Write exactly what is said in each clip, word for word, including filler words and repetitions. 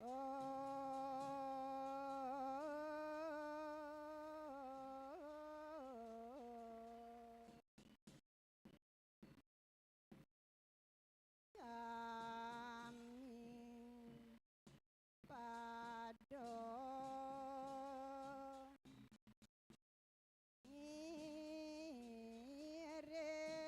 Sami padha ngiring.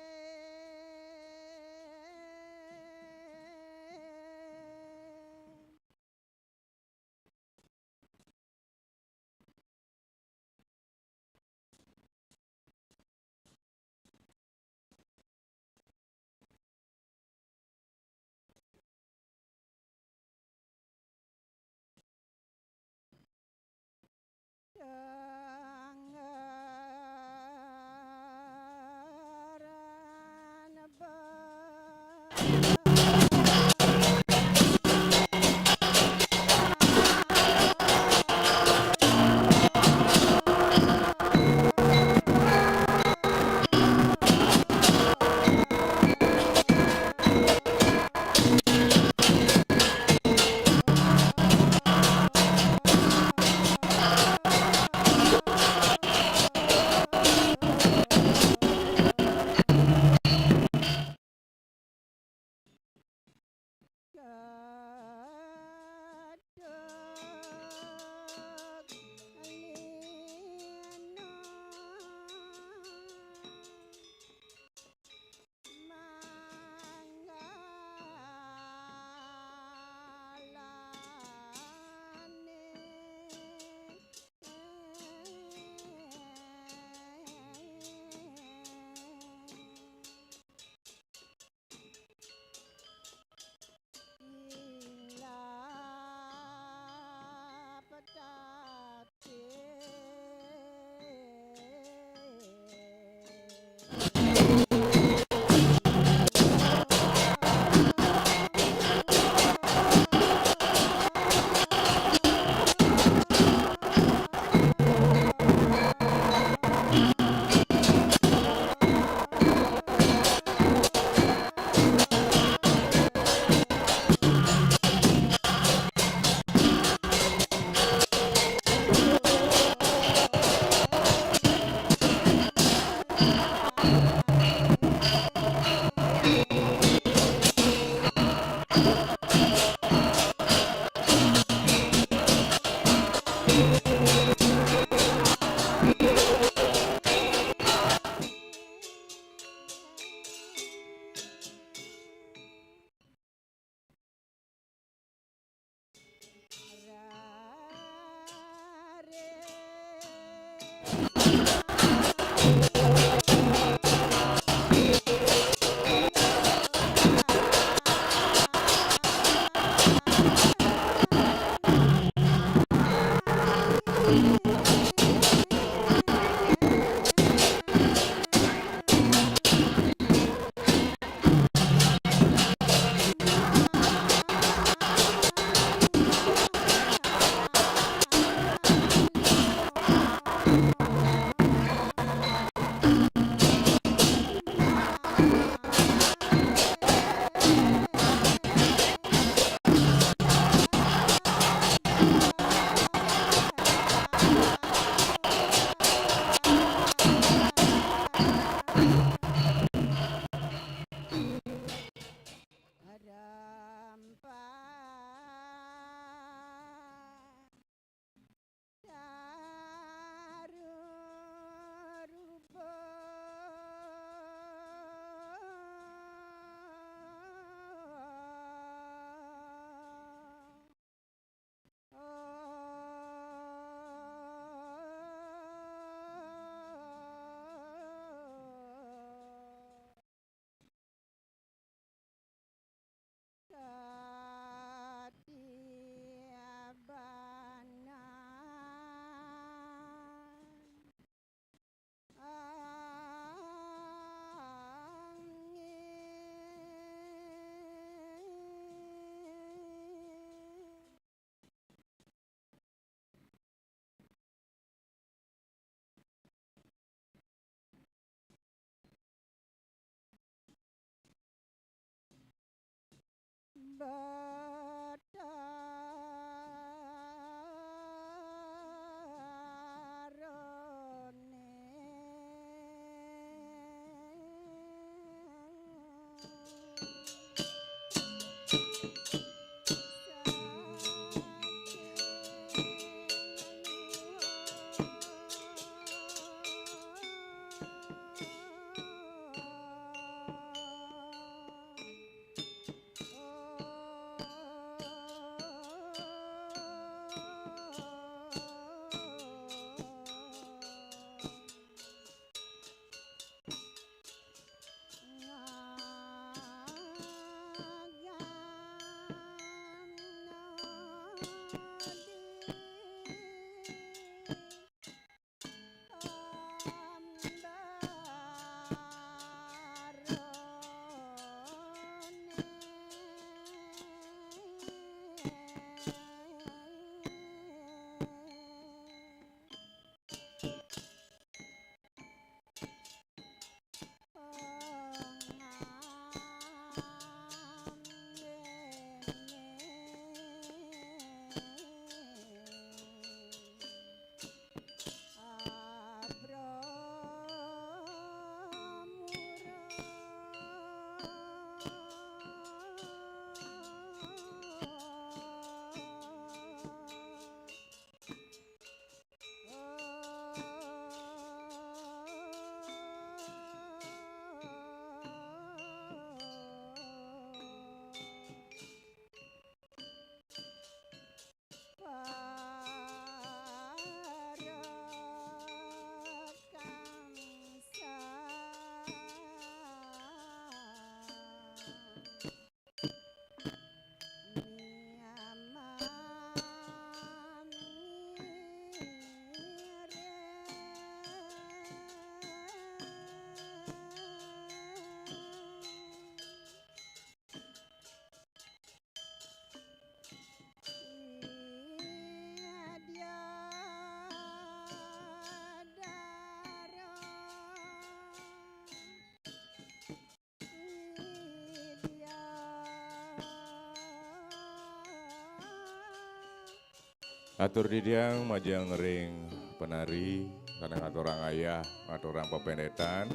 Atur titiang majeng ring penari, sané ngaturang ayah, ngaturang pepéndetan,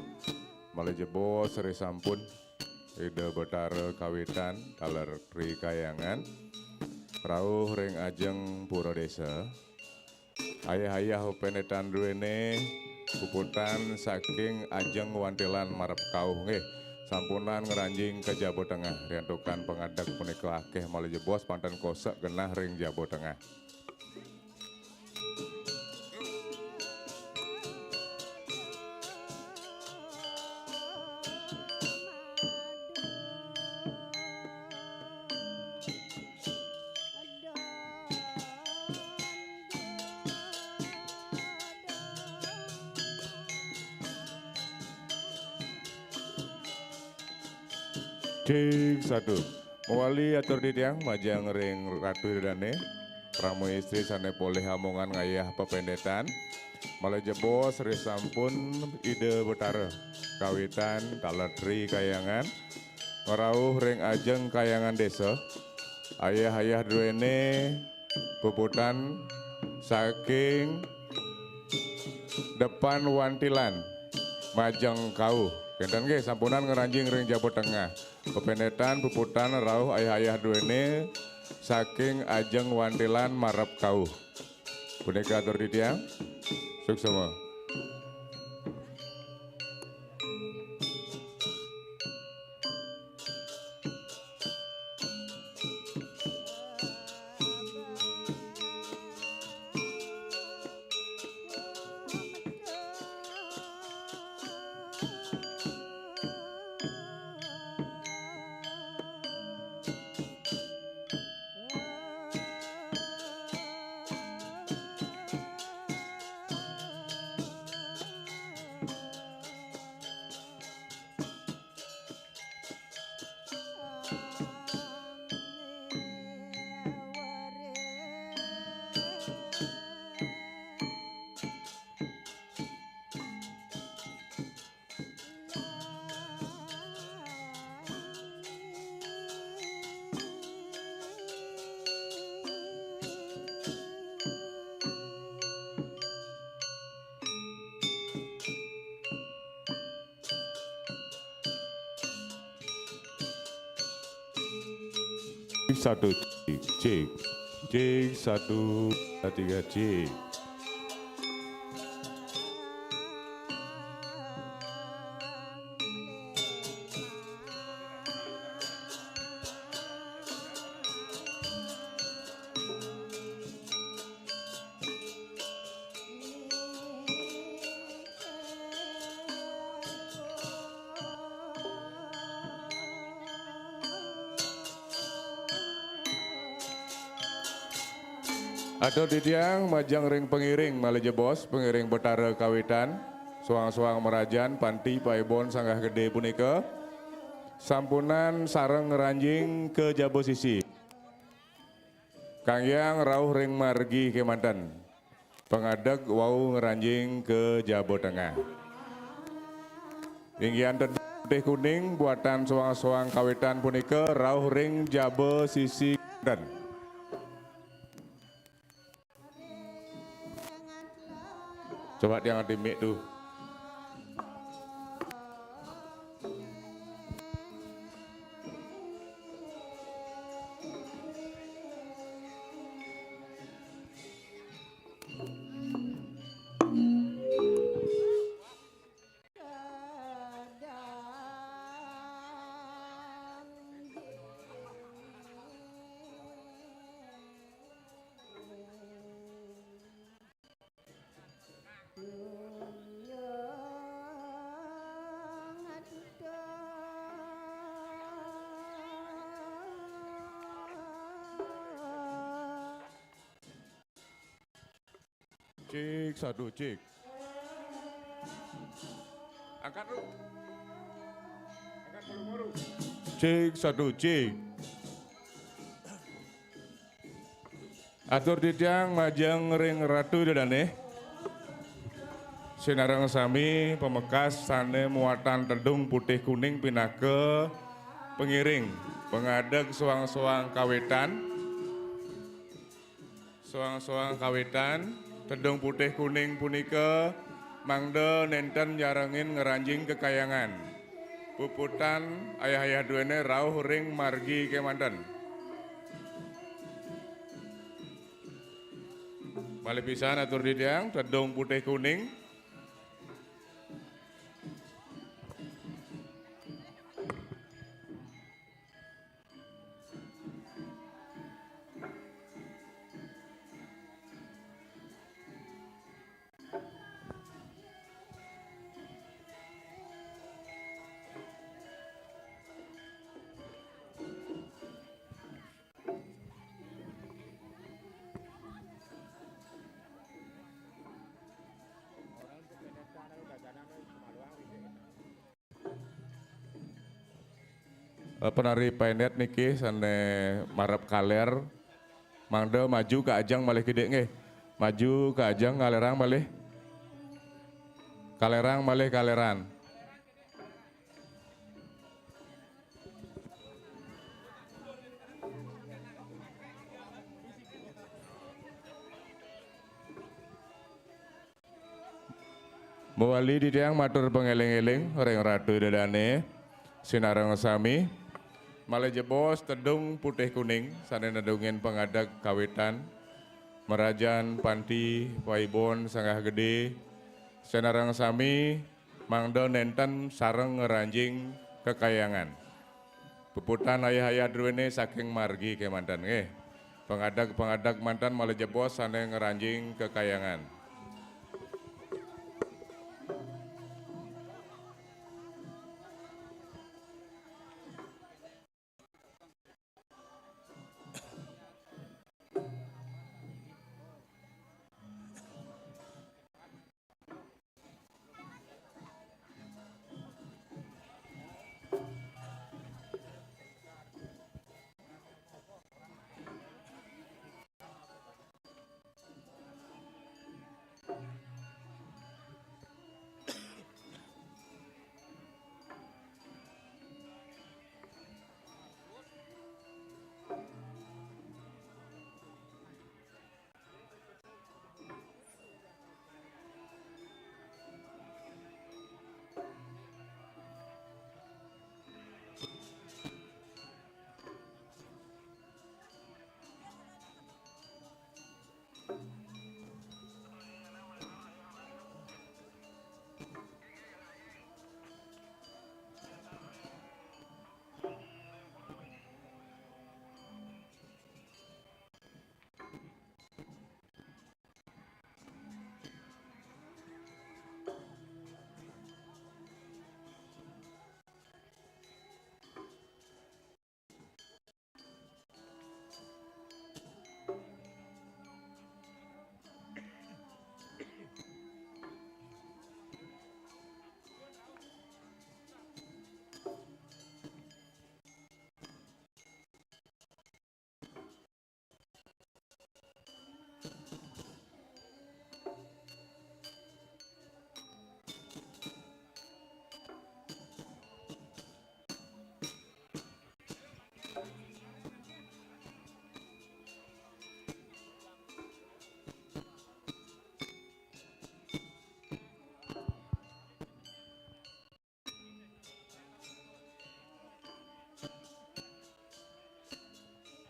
malih jebos ri sampun Ida Betara kawitan taler Tri Kahyangan, rauh ring ajeng pura désa. Ayah-ayah pepéndetan druéné puputan saking ajeng wantilan marep kauh nggih. Sampunang ngranjing ka jaba tengah, riantukan pangadeg punika akéh malih jebos, panten kosek genah ring jaba tengah. Cek satu. Mawali atur titiang majeng ring Ratu Ida Dané, Parama Istri sané polih amongan ngayah pepéndetan. Malih jebos ri sampun Ida Betara kawitan taler Tri Kahyangan, ngrauh ring ajeng kahyangan désa. Ayah-ayah druéné puputan saking depan wantilan majeng kauh. Kénten nggih, sampunang ngranjing ring jaba tengah. Pepéndetan puputan rauh ayah-ayah druéné saking ajeng wantilan marep kauh. Punika atur titiang. Suksma. Satu, cik, cik. Cik, satu, dua, tiga, cik. Atur titiang majeng ring pengiring malih jebos, pengiring Betara kawitan, suang-suang merajan panti paibon Sanggah Gede punika, sampunang sareng ngranjing ka jaba sisi. Kanggiang rauh ring margi kemanten. Pangadeg wau ngranjing ka jaba tengah. Inggihan tedung putih kuning buatan suang-suang kawitan punika rauh ring jaba sisi kemanten. Coba tiang ati mik tuh. Cik, satu, cik. Angkat, Ru. Angkat, Ru. Cik, satu, cik. Atur titiang majeng ring Ratu Ida Dané. Sinareng sami pamekas sané muatan tedung putih kuning pinaka pengiring pangadeg suang-suang kawitan. Suang-suang kawitan, tedung putih kuning punika mangda nénten nyarengin ngranjing kekayangan. Puputan ayah-ayah druéné rauh ring margi kémanten. Malih pisan atur titiang, tedung putih kuning. Eh, penari painet niki sané marep kalér, mangda maju ka ajeng malih kidik nggih. Maju ka ajeng, kalérang malih. Kalérang malih, kalérang. Mawali titiang matur pangéling-éling ring Ratu Ida Dané, sinareng sami, malih jebos tedung putih kuning sané nedungin pangadeg kawitan, merajan panti paibon Sanggah Gedé, sinareng sami mangda nénten sareng ngranjing kekayangan. Puputan ayah-ayah druéné saking margi kémanten nggih. Pangadeg-pangadeg manten malih jebos sané ngranjing kekayangan.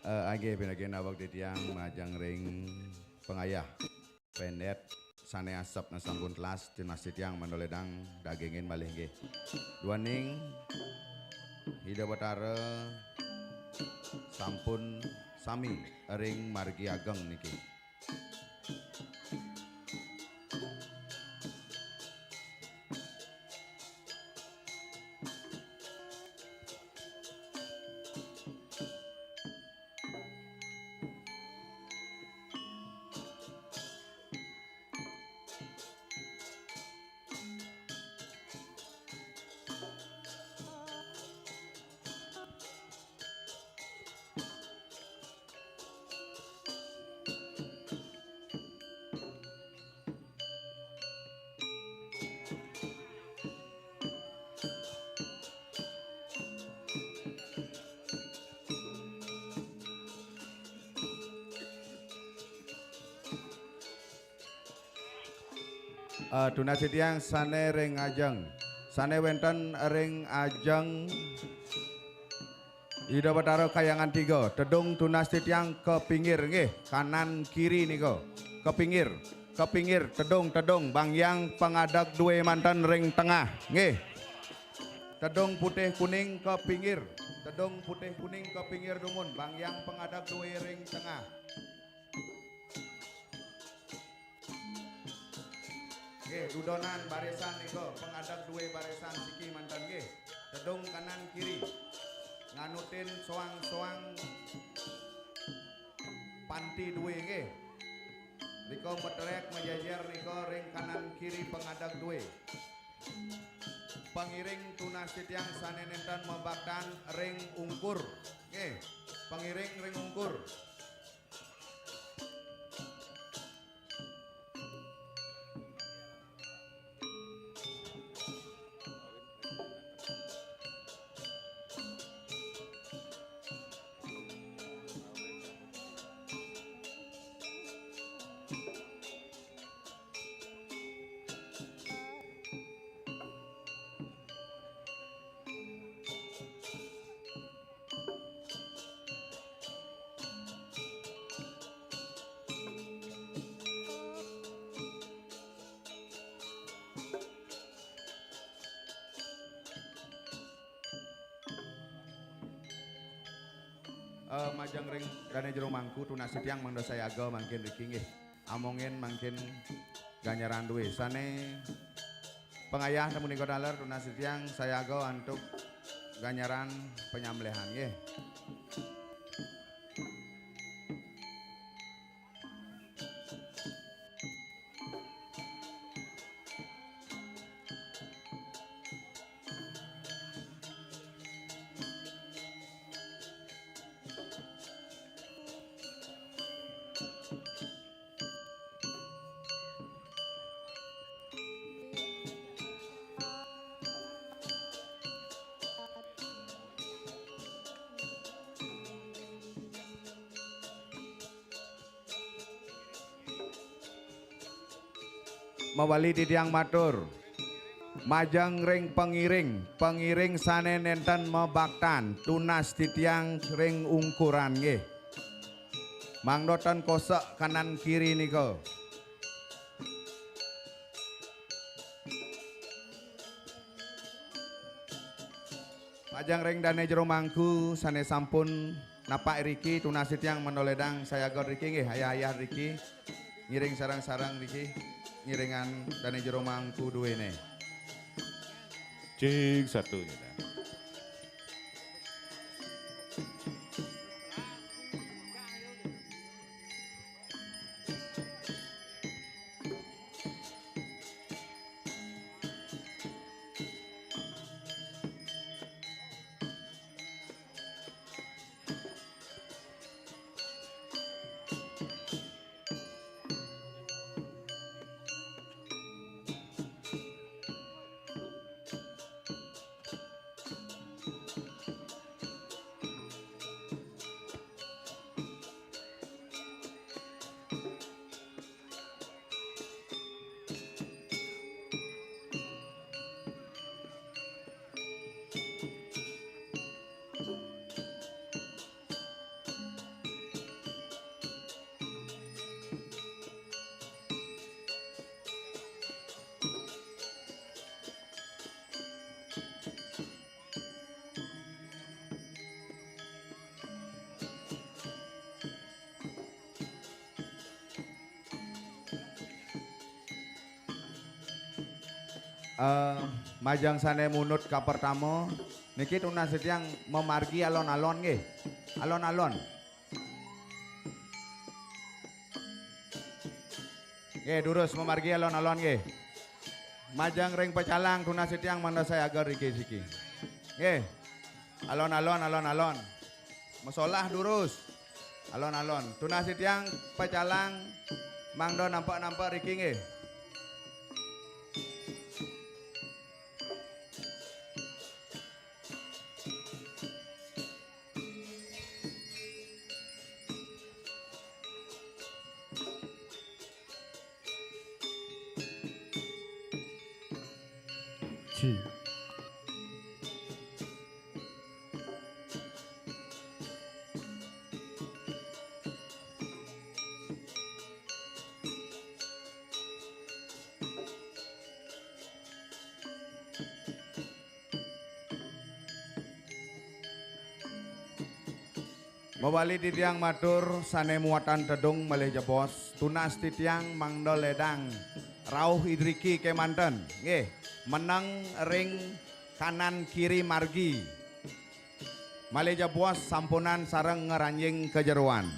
Eh, nggih, pinagih naweg titiang majeng ring pangayah pendet sané asepna sampun telas, tunas titiang mangda lédang dagingin malih nggih. Duaning Ida Batara sampun sami ring margi ageng niki. Eh, tunas titiang sané ring ajeng, sané wénten ring ajeng Ida Batara Kahyangan Tiga, tedung tunas titiang ka pinggir nggih, kanan kiri nika. Ka pinggir, ka pinggir, tedung, tedung, Bang Hyang Pangadeg duwé manten ring tengah nggih. Tedung putih kuning ka pinggir, tedung putih kuning ka pinggir dumun, Bang Hyang Pangadeg duwé ring tengah. Nggih, dudonan barisan nika, pangadeg duwé barisan siki manten nggih. Tedung kanan kiri. Nganutin soang-soang panti duwé nggih. Nika matrek majejer nika ring kanan kiri pangadeg duwé. Pangiring tunas titiang sané nénten mabaktan ring ungkur. Nggih, pangiring ring ungkur. Eh, majeng ring dané jero mangku, tunas titiang mangda sayaga mangkin riki nggih. Amongin mangkin ganjaran duwé. Sané pangayah punika taler, tunas titiang sayaga antuk ganjaran panyambelihan nggih. Mawali titiang matur, majeng ring pangiring, pangiring sané nénten mabaktan, tunas titiang ring ungkuran nggih. Mangda tan kosek kanan kiri nika. Majeng ring dané jero mangku sané sampun napak riki, tunas titiang mangda lédang sayaga riki nggih, ayah-ayah riki ngiring sareng-sareng riki ngiringang dané jero mangku duwéné. Cing satu nyidang. Eh, majeng sané munut kapertama, niki tunas titiang mamargi alon-alon nggih. Alon-alon. Nggih, durus mamargi alon-alon nggih. Majeng ring pecalang tunas titiang mangda sayaga riki siki. Nggih. Alon-alon, alon-alon. Masolah durus. Alon-alon. Tunas titiang pecalang mangda nampak-nampak riki nggih. Mawali titiang matur sané muatan tedung malih jebos, tunas titiang mangda lédang rauh iriki kémanten. Nggih, meneng ring kanan kiri margi. Malih jebos sampunang sareng ngranjing ka jeroan.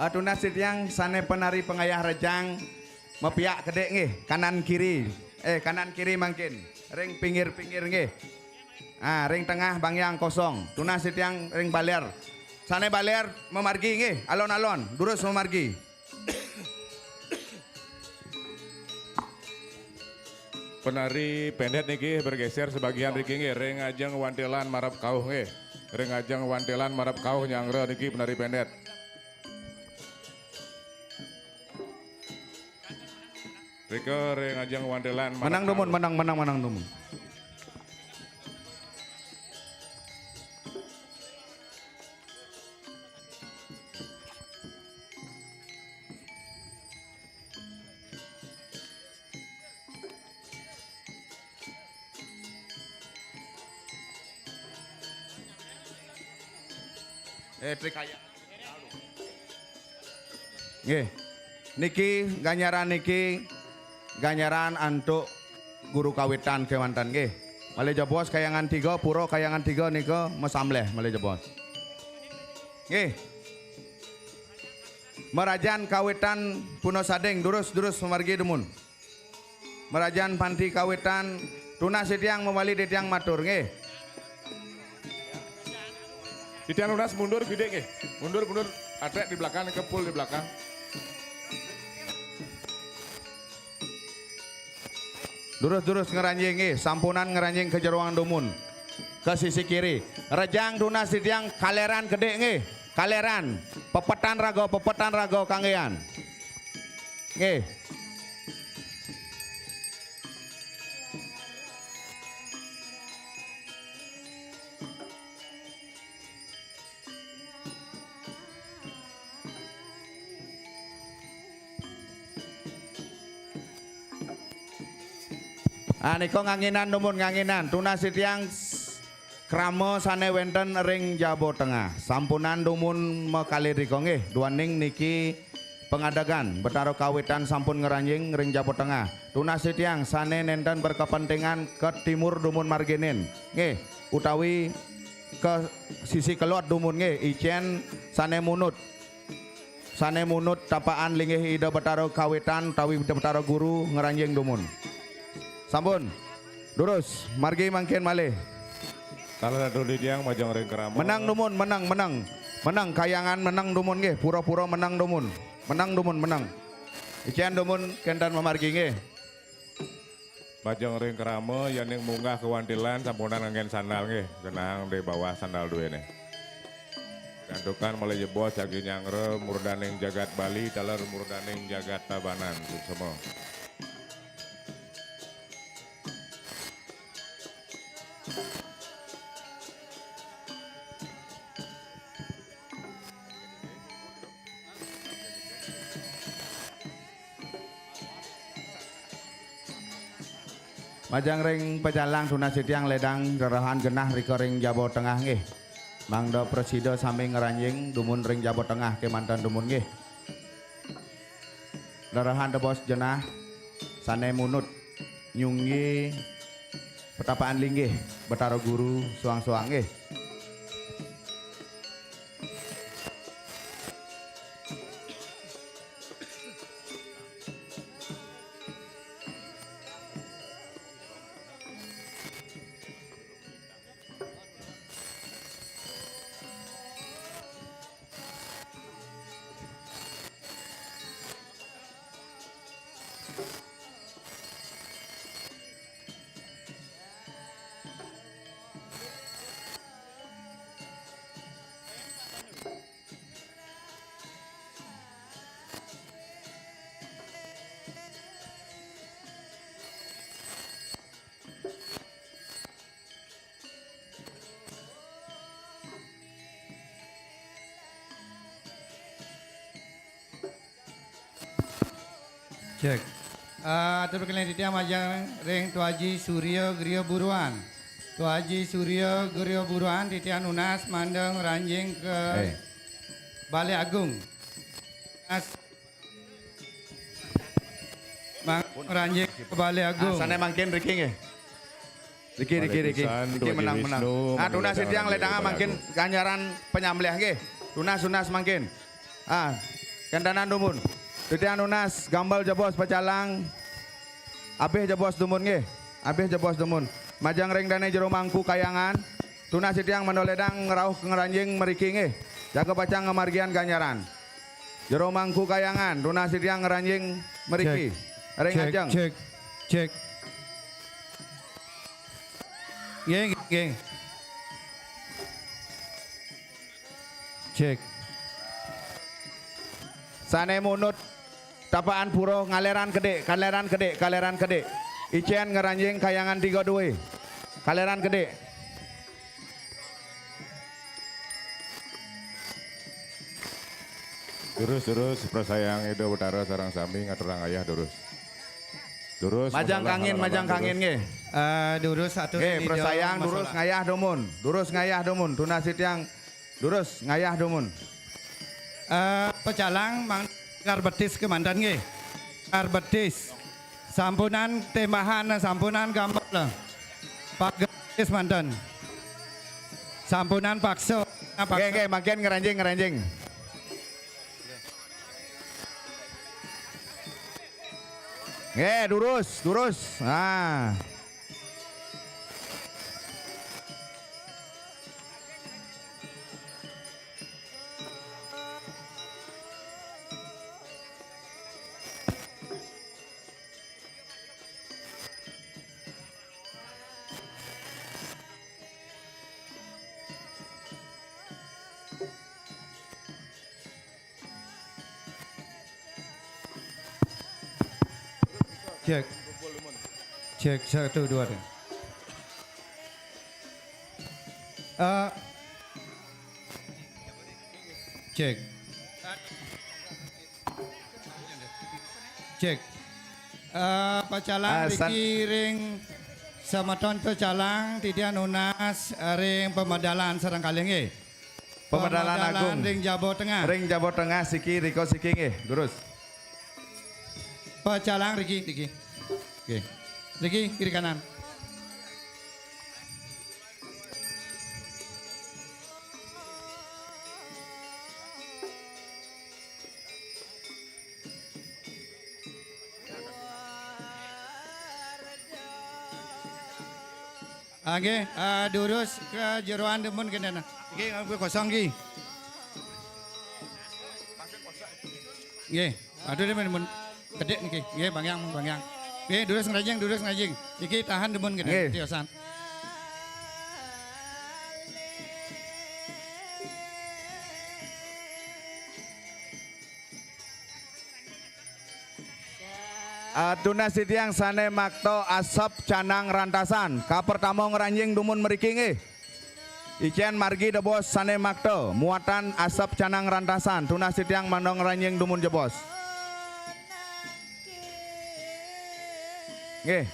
Ah, tunas titiang sané penari pangayah rejang mapiak kedék nggih, kanan kiri. Eh, kanan kiri mangkin. Ring pinggir-pinggir nggih. Ah, ring tengah bangyang kosong. Tunas titiang ring balér. Sané balér mamargi nggih, alon-alon, durus mamargi. Penari pendek niki bergeser sebagian niki nggih, ring ajeng wantilan marep kauh nggih. Ring ajeng wantilan marep kauh nyanggra niki penari pendek. Rika ring ajeng wantilan marep kauh. Menang dumun, menang, menang, menang dumun. Eh, trik kaya. Nggih. Niki ganjaran niki, ganjaran antuk guru kawitan kémanten nggih. Malih jebos kayangan tiga, pura kayangan tiga nika masamleh malih jebos. Nggih. Marajan kawitan puna sading, durus-durus mamargi dumun. Marajan panti kawitan, tunas titiang mawali titiang matur nggih. Titiang nunas mundur kidik nggih. Mundur, mundur. Atrek di belakang, kepul di belakang. Durus-durus ngranjing nggih, sampunang ngranjing ka jeroan dumun. Ka sisi kiri. Rejang tunas titiang kaléran kedék nggih. Kaléran. Pepetan raga, pepetan raga kanggéan. Nggih. Ah, nika nganginan dumun, nganginan. Tunas titiang s-, krama sané wénten ring Jaba Tengah. Sampunang dumun makalih rika nggih, duaning niki pangadegan Betara Kawitan sampun ngranjing ring Jaba Tengah. Tunas titiang sané nénten berkepentingan ka timur dumun marginin, nggih, utawi ka sisi kelod dumun nggih, icén sané munut. Sané munut tapakan linggih Ida Betara Kawitan utawi Ida Betara Guru ngranjing dumun. Sampun. Durus, margi mangkin malih. Salah satu titiang majeng ring krama. Menang dumun, menang, menang. Menang kayangan menang dumun nggih, pura-pura menang dumun. Menang dumun, menang. Icén dumun kénten mamargi nggih. Majeng ring krama, yéning munggah ka wantilan sampunang nganggén sandal nggih, genahang di bawah sandal duéné. Gantukan malih jebos jagi nyanggra murdaning jagat Bali, taler murdaning jagat Tabanan. Suksma. Majeng ring pecalang tunas titiang ledang rerahan genah rika ring jaba tengah nggih. Mangda prasida sami ngranjing dumun ring jaba tengah kemanten dumun nggih. Rerahan tebos genah sane munut nyunggi petapaan linggih Betara Guru soang-soang nggih. Cek. Ah, atur pakelih titiang majeng ring Tuaji Surya Griya Buruan. Tuaji Surya Griya Buruan titiang nunas mangda ngranjing ke Eh. Balai Agung. Nunas Mang-, ngranjing ke Balai Agung. Ah, sane mangkin riki nggih. Riki, riki, riki. Riki menang, menang. Ah, tunas titiang ledang mangkin ganjaran panyambleh nggih. Tunas, tunas mangkin. Ah, kentenan dumun. Titiang nunas gambel jebos pecalang. Abih jebos dumun nggih. Abih jebos dumun. Majeng ring dane jero mangku kayangan. Tunas titiang mangda ledang ngrauh ngranjing mriki nggih. Jaga pacang ngamargiang ganjaran. Jero mangku kayangan, tunas titiang ngranjing mriki. Cek. Ring cek, ajeng. Cek, cek. Nggih, nggih, nggih. Cek. Sane munut tapaan pura ngaleran kedik, kaleran kedik, kaleran kedik. Icen ngranjing kayangan tiga dua. Kaleran kedik. Durus, durus, prasayang Ida Betara sareng sami ngaturang ayah durus. Durus, majang kangin, majang kangin nggih. Eh, durus atur nggih, prasayang durus ngayah dumun. Durus ngayah dumun. Tunas titiang durus ngayah dumun. Eh, pecalang mang garbetis kemanten nggih. Garbetis. Sampunan tembahan, sampunan gambel. Pak garbetis manten. Sampunan paksa. Nah, paksa. Nggih, nggih, mangkin ngranjing, ngranjing. Nggih, durus, durus. Ah. Cek. Cek, satu, dua, tiga. Eh, cek. Cek. Eh, pecalang ah, san- riki ring semeton pecalang titiang nunas ring pemedalan sareng kalih nggih. Pemedalan Pemedalan Agung. Ring Jaba Tengah. Ring Jaba Tengah siki, rika siki nggih, durus. Pecalang riki, riki. Nggih. Riki, kiri kanan. Ah, nggih, ah, durus ka jeroan dumun kenten. Nggih, nggih, kosong nggih. Nggih, aduh, dumun, dumun. Kedik niki. Nggih, bangyang, bangyang. Nggih, durus ngranjing, durus ngranjing. Niki tahan dumun kenten. Nggih. Tiosan. Ah, tunas titiang sane makta asep canang rantasan. Kapertama ngranjing dumun mriki nggih. Icen margi debos sane makta muatan asep canang rantasan. Tunas titiang mangda ngranjing dumun jebos. Nggih.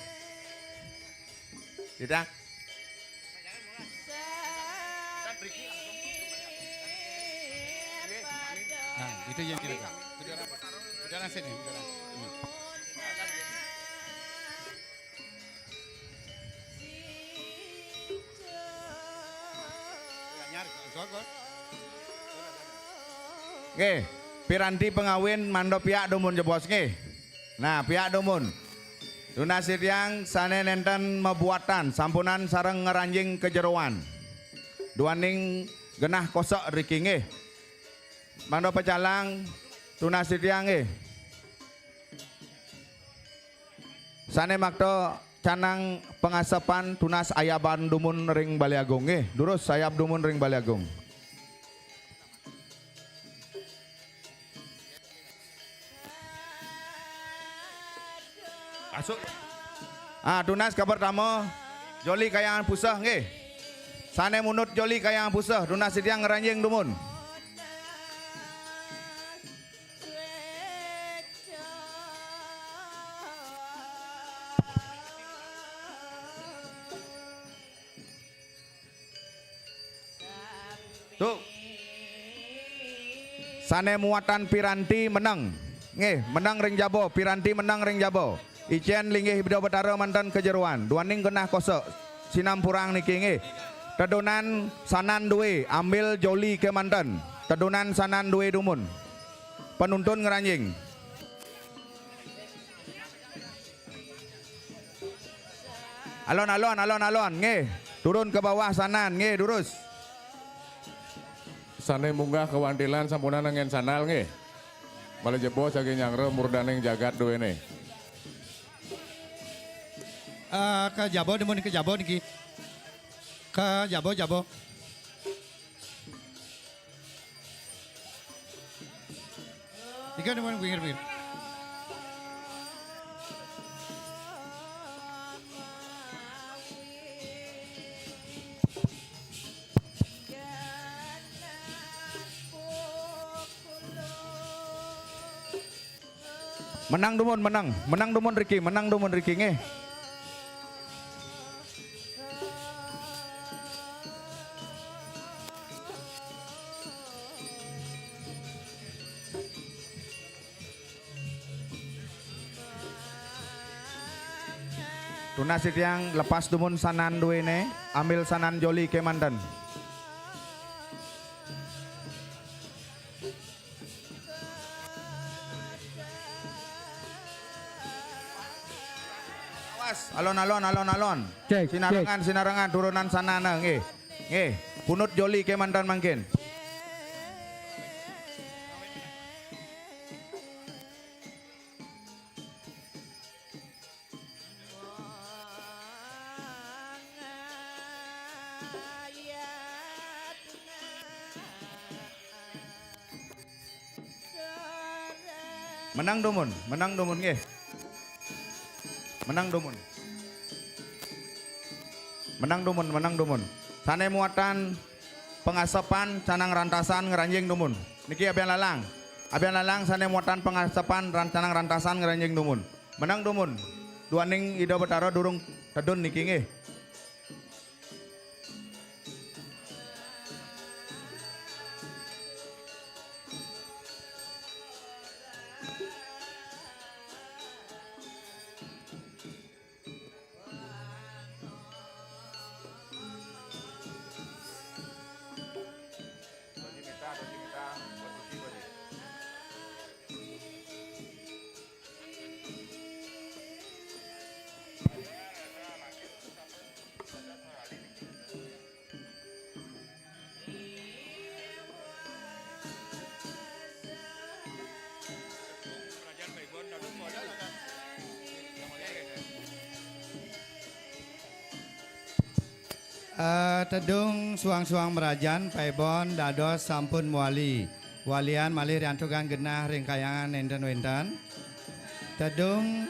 Tidak. Nah, itu yang kita. Udara, udara sini, udara. Hmm. Nggih, piranti pangawin mangda piak dumun jebos nggih. Nah, piak dumun. Tunas titiang sané nénten mabuatan, sampunang sareng ngranjing kajeroan. Duaning genah kosek riki nggih. Mangda pecalang tunas titiang nggih. Sané makta canang pangasepan tunas ayaban dumun ring Balé Agung nggih. Durus ayab dumun ring Balé Agung. Masuk. Ah, tunas kapertama, joli Kahyangan Puseh nggih. Sané munut joli Kahyangan Puseh, tunas titiang ngranjing dumun. Tuh. Sané muatan piranti meneng. Nggih, meneng ring jaba, piranti meneng ring jaba. Icén linggih Ida Betara manten kajeroan, duaning genah kosek. Sinampurang niki nggih. Tedunan sanan dué, ambil joli kémanten. Tedunan sanan dué dumun. Panuntun ngranjing. Alon-alon, alon-alon, nggih. Turun ke bawah sanan, nggih, durus. Sané munggah kawantilan sampunang anggén sandal, nggih. Malih jebos jagi nyanggra murdaning jagat duéné. Eh, ka jaba, dumun ka jaba niki. Ka jaba, jaba. Tiga, dumun, pinggir, pinggir. Meneng dumun, meneng. Meneng dumun riki, meneng dumun riki nggih. Tunas titiang lepas dumun sanan duéné, ambil sanan joli kémanten. Awas, alon-alon, alon-alon. Cek, sinarengan, cek. Sinarengan, turunan sanana, nggih. Nggih, punut joli kémanten mangkin. Meneng dumun, meneng dumun nggih. Meneng dumun. Meneng dumun, meneng dumun. Sané muatan pangasepan canang rantasan ngranjing dumun. Niki abian lalang. Abian lalang sané muatan pangasepan ran-, canang rantasan ngranjing dumun. Meneng dumun. Duaning Ida Betara durung tedun niki nggih. Eh, tedung suang-suang mrajan, paibon dados sampun mawali. Walian malih riantukan genah ring kahyangan nénten wénten. Tedung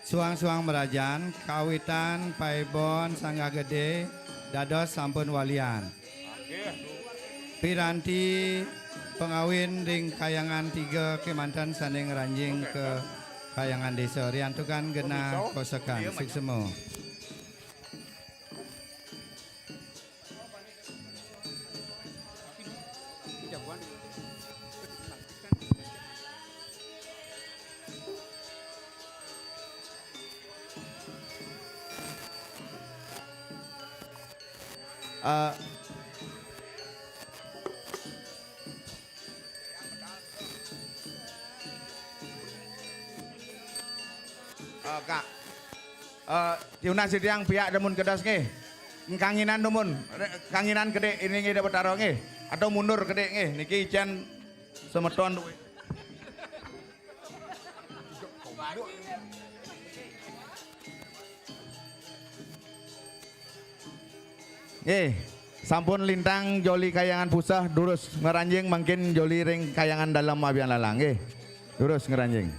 suang-suang mrajan, kawitan paibon Sanggah Gedé dados sampun walian. Piranti pangawin ring kahyangan tiga kémanten sané ngranjing ka kahyangan désa. Riantukan genah kosekan. Suksma. Eh, eh, Kak. Eh, tiunas titiang piak dumun kedas nggih. Kanginan dumun, re-, kanginan kedék ini nggih Dé Betara nggih. Atau mundur kedék nggih. Niki icén semeton duwé. Nggih, sampun lintang joli kayangan pusah, durus ngranjing mangkin joli ring kayangan dalem abian lalang nggih. Durus ngranjing.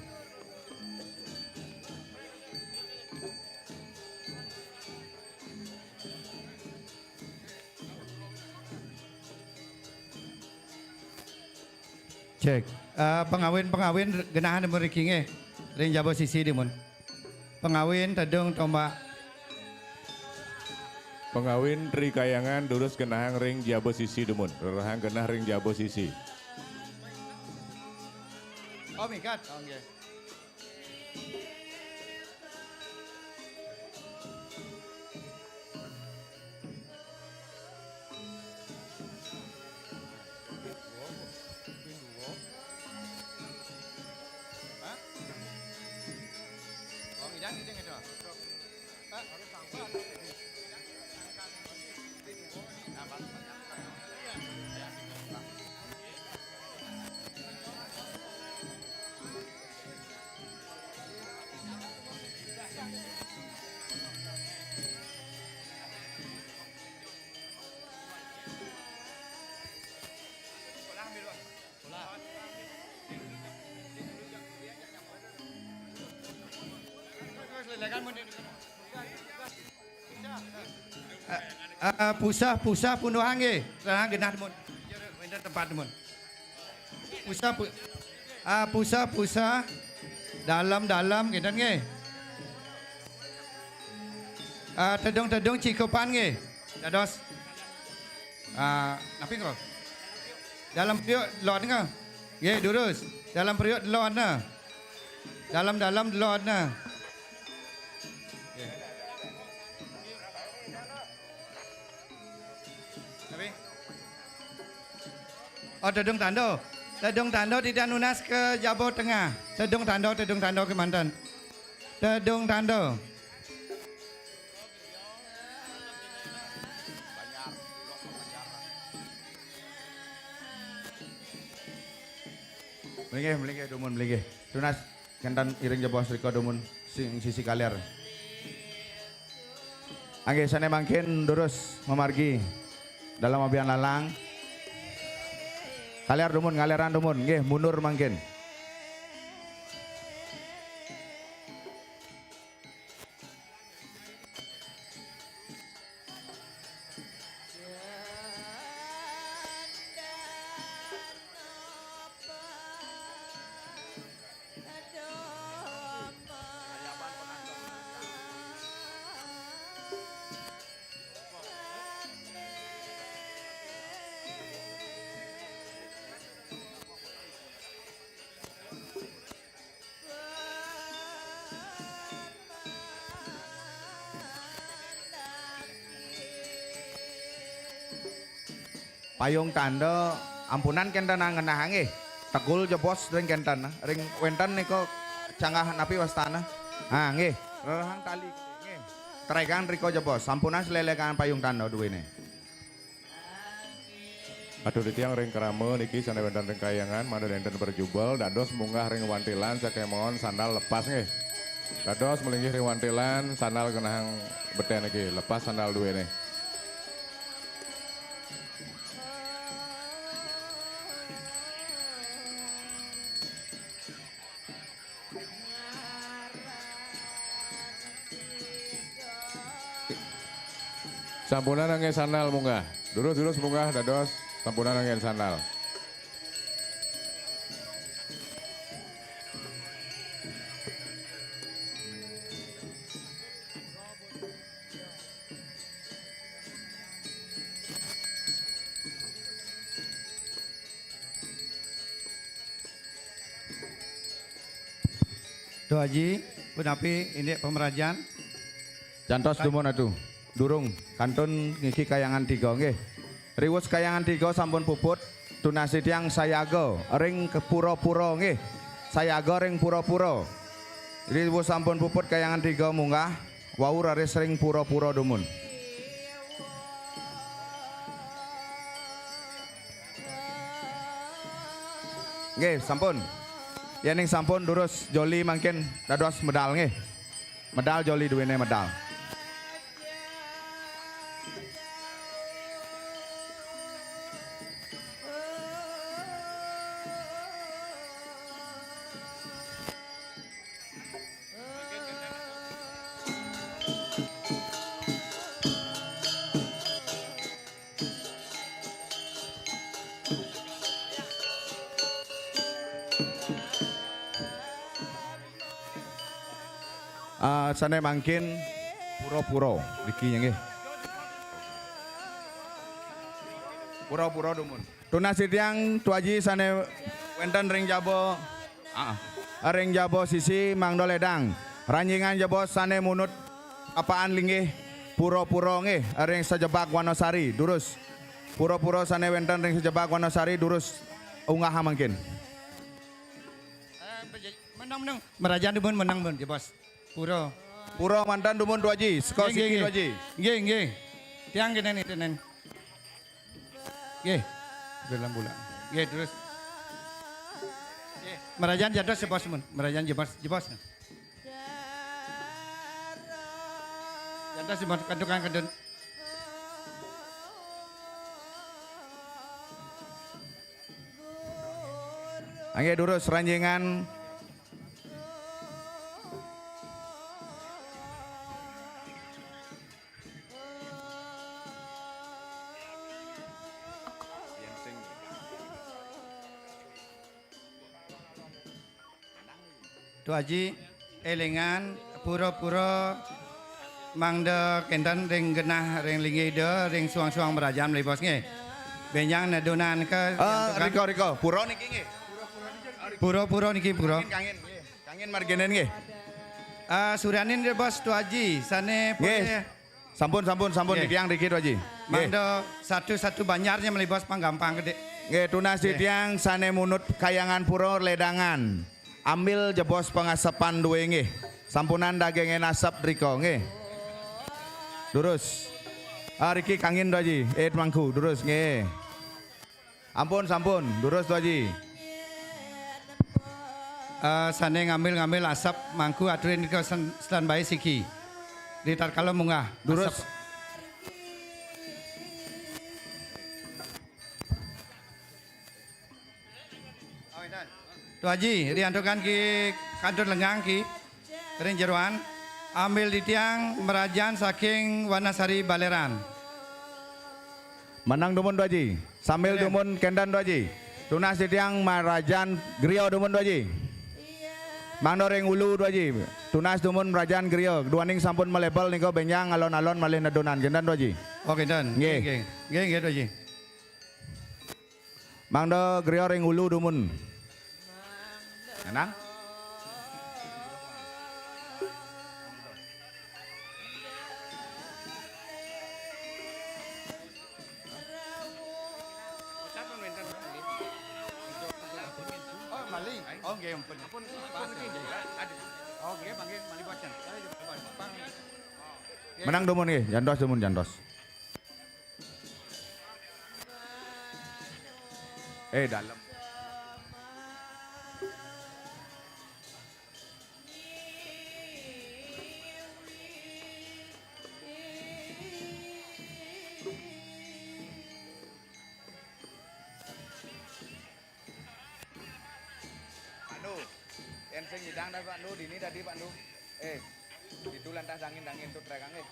Cek. Eh, pangawin-pangawin genahang mriki nggih. Ring jaba sisi dumun. Pangawin tedung tombak. Pangawin Tri Kayangan durus genahang ring jaba sisi dumun. Rerehang genah ring jaba sisi. Oh, minggat. Oh, nggih. Eh, eh, pusah, pusah punduhang nggih. Rerehang genah dumun. Wénten tempat dumun. Pusah, pu-, ah, pusah, pusah. Dalem, dalem, kinten nggih. Ah, tedung, tedung cikupan nggih. Dados. Ah, napi kok? Dalem periuk delod nggih. Nggih, durus. Dalem periuk delod nah. Dalem, dalem delod nah. Nggih. Napi? Oh, tedung tanda. Tedung tanda titiang nunas ka jaba tengah. Tedung tanda, tedung tanda kémanten. Tedung tanda. Mlinggih, mlinggih, dumun, mlinggih. Tunas kénten iring jebos rika dumun sing sisi kaler. Anggih, sané mangkin durus mamargi dalem abian lalang. Kaler dumun, ngaleran dumun, nggih, mundur mangkin. Payung tanda, ampunang kénten ngenah nggih. Tegul jebos ring kénten, ring wénten nika canggah napi wastana. Ha, nggih, rerehang tali nggih. Tregang rika jebos, sampunang slelegang payung tanda duwéné. Atur titiang ring krama niki sané wénten ring kayangan, mangda nénten prajubel, dados munggah ring wantilan sakémaon sandal lepas nggih. Dados malinggih ring wantilan sandal genahang betén niki, lepas sandal duwéné. Sampunang nganggén sandal munggah. Durus-durus munggah dados sampunang nganggén sandal. Tuh Haji, punapi indik pamrajan? Jantos dumun atuh. Durung, kantun niki kayangan tiga nggih. Riwus kayangan tiga sampun puput, tunas titiang sayaga ring ke pura-pura nggih. Sayaga ring pura-pura. Riwus sampun puput kayangan tiga munggah, wau raris ring pura-pura dumun. Nggih, sampun. Yening sampun durus joli mangkin dados medal nggih. Medal joli duwene medal. Ah, sane mangkin pura-pura niki nggih. Pura-pura dumun. Tunas titiang Tuaji sane wenten ring jaba, ah, ring jaba sisi mangda ledang. Ranjingan jaba sane munut apaan linggih pura-pura nggih ring sajebag Wanasari durus. Pura-pura sane wenten ring sajebag Wanasari durus unggah mangkin. Eh, menang, menang. Merajan dumun menang, mun, ya, Bos. Pura. Pura mantan dumun Tuaji, seka nggih, siki nggih, Tuaji. Nggih, nggih. Tiang kene nih, tenen. Nggih. Dalam bola. Nggih, terus. Nggih. Merajan jebos, jebos, mun. Merajan jebos, jebos. Jebos, jebos, kantun, kantun. Nggih, durus ranjingan. Tuaji, elingan, pura-pura mangda kenten ring genah, ring linggih Ida, ring suang-suang merajan Meli Bos nggih. Benjang nedunan ke, eh, rika, rika. Pura niki nggih. Pura-pura niki, pura. Kangin, kangin, nggih. Kangin marginen nggih. Ah, suranin Ida Bos Tuaji, sane nggih. Polih. Sampun, sampun, sampun. Nggih. Titiang riki Tuaji. Nggih. Mangda satu-satu banjarnya Meli Bos pang gampang gede. Nggih, tunas nggih. Titiang sane munut kayangan pura ledangan. Ambil jebos pangasepan due nggih. Sampunan dagingin asep drika nggih. Durus. Ah, riki kangin Tuaji. Eh, mangku, durus nggih. Ampun, sampun. Durus, Tuaji. Eh, sane ngambil-ngambil asep mangku aturin ke sen-, standby siki. Di tatkala munggah. Durus. Asep. Tuaji, riantukan ki kantun lengang ki. Ring jeroan, ambil titiang merajan saking Wanasari Baleran. Menang dumun Tuaji. Sambil dumun kenten Tuaji. Tunas titiang merajan griya dumun Tuaji. Mangda ring ulu Tuaji. Tunas dumun merajan griya. Duaning sampun malebel nika benjang alon-alon malih nedunan. Kenten Tuaji. Oh, kenten. Nggih. Nggih, nggih. Nggih, nggih, Tuaji. Mangda griya ring ulu dumun. Nang? Oh, malih. Oh, nggih, ampun. Ampun, ampun, nggih. Oh, nggih, panggih malih bocah. Menang dumun nggih, jantos dumun, jantos. Eh, dalem. Pak Nu, yen sing nyidang dah Pak Nu, dini tadi Pak Nu. Eh, itu lantas dangin-dangin tuh trekang, eh.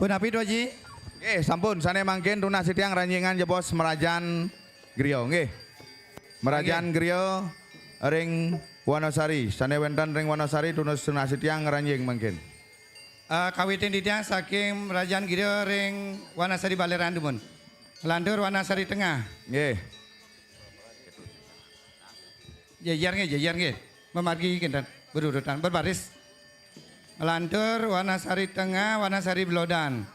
Punapi, Tuaji? Nggih, sampun. Sane mangkin tunas titiang ranjingan jebos merajan griya, nggih. Merajan Griya ring Wanasari, sane wenten ring Wanasari tunus, tunasi tiang ngranjing mangkin. Eh, kawitin titiang saking Merajan Griya ring Wanasari Baleran dumun. Lantur Wanasari Tengah. Nggih. Jejer nggih, jejer nggih. Mamargi kinten, berurutan, berbaris. Lantur Wanasari Tengah, Wanasari Belodan.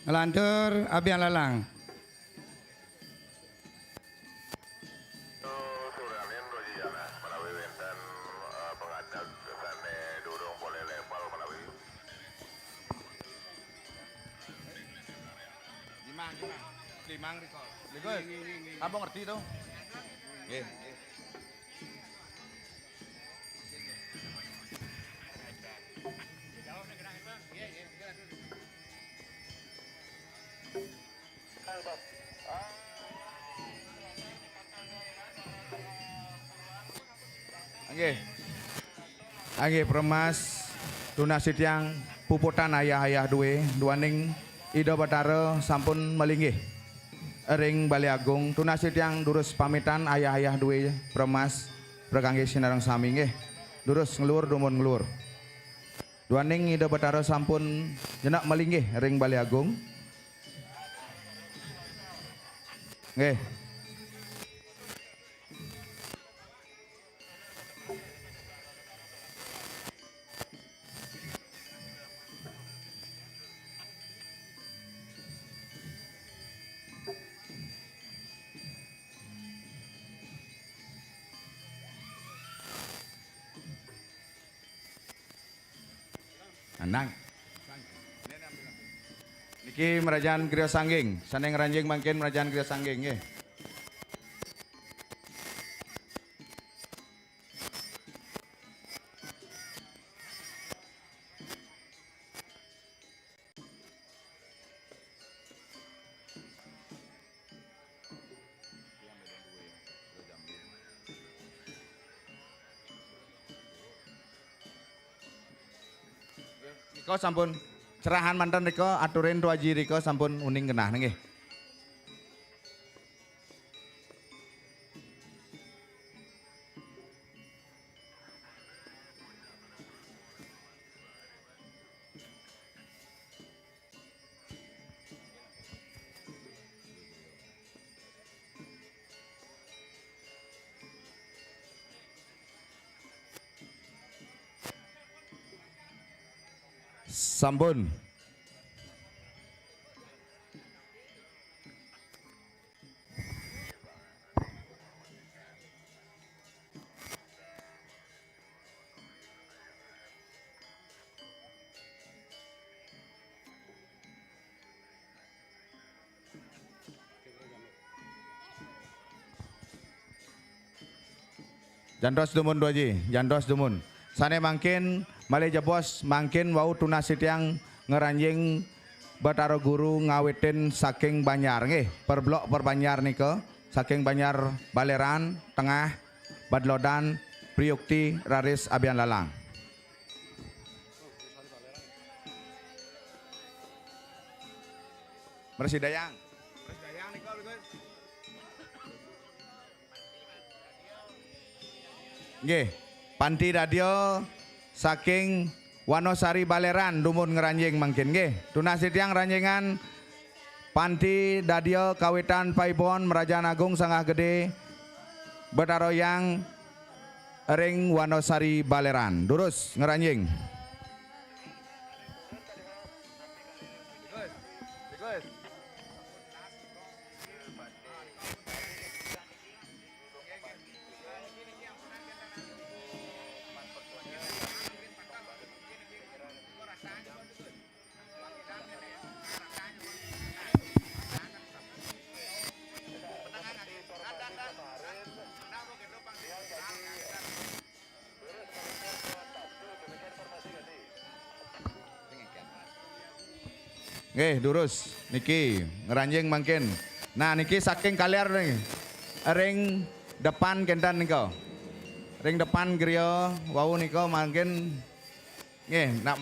Nglantur Abian Lalang. Suralin Rojijana menawi wenten, eh, pengadeg sane durung polih level menawi. Limang, limang. Limang riko. Niku sampun ngerti to? Nggih, nggih. Nggih. Nggih, Permas, tunasi tiang puputang ayah-ayah duwe, duaning Ida Batara sampun malinggih ring Bale Agung. Tunasi tiang durus pamitan ayah-ayah duwe, Permas, prakanggih sinareng sami nggih. Durus nglur dumun nglur. Duaning Ida Batara sampun jenek malinggih ring Bale Agung. Nggih. Anang. Niki Merajan Griya Sangging, sane ngranjing mangkin Merajan Griya Sangging nggih. Nika sampun cerahan manten nika, aturin Tuaji rika sampun uning genah nggih. Sampun. Jantos dumun, Tuaji, jantos dumun. Sane mangkin malih jebos, mangkin wau tunas titiang ngranjing Batara Guru ngawitin saking Banjar nggih, perblok per Banjar nika, saking Banjar Baleran, Tengah, Badlodan, Priyukti, raris Abian Lalang. Mresidayang. Mresidayang nika, Gus. Nggih, panti dadya saking Wanasari Baleran dumun ngranjing mangkin nggih. Tunas titiang ranjingan panti dadya kawitan paibon Mrajan Agung Sanggah Gede Betara Hyang ring Wanasari Baleran. Durus ngranjing. Nggih, durus. Niki, ngranjing mangkin. Nah, niki saking kaler niki. Ring depan kenten nika. Ring depan griya wau nika mangkin. Nggih, nak.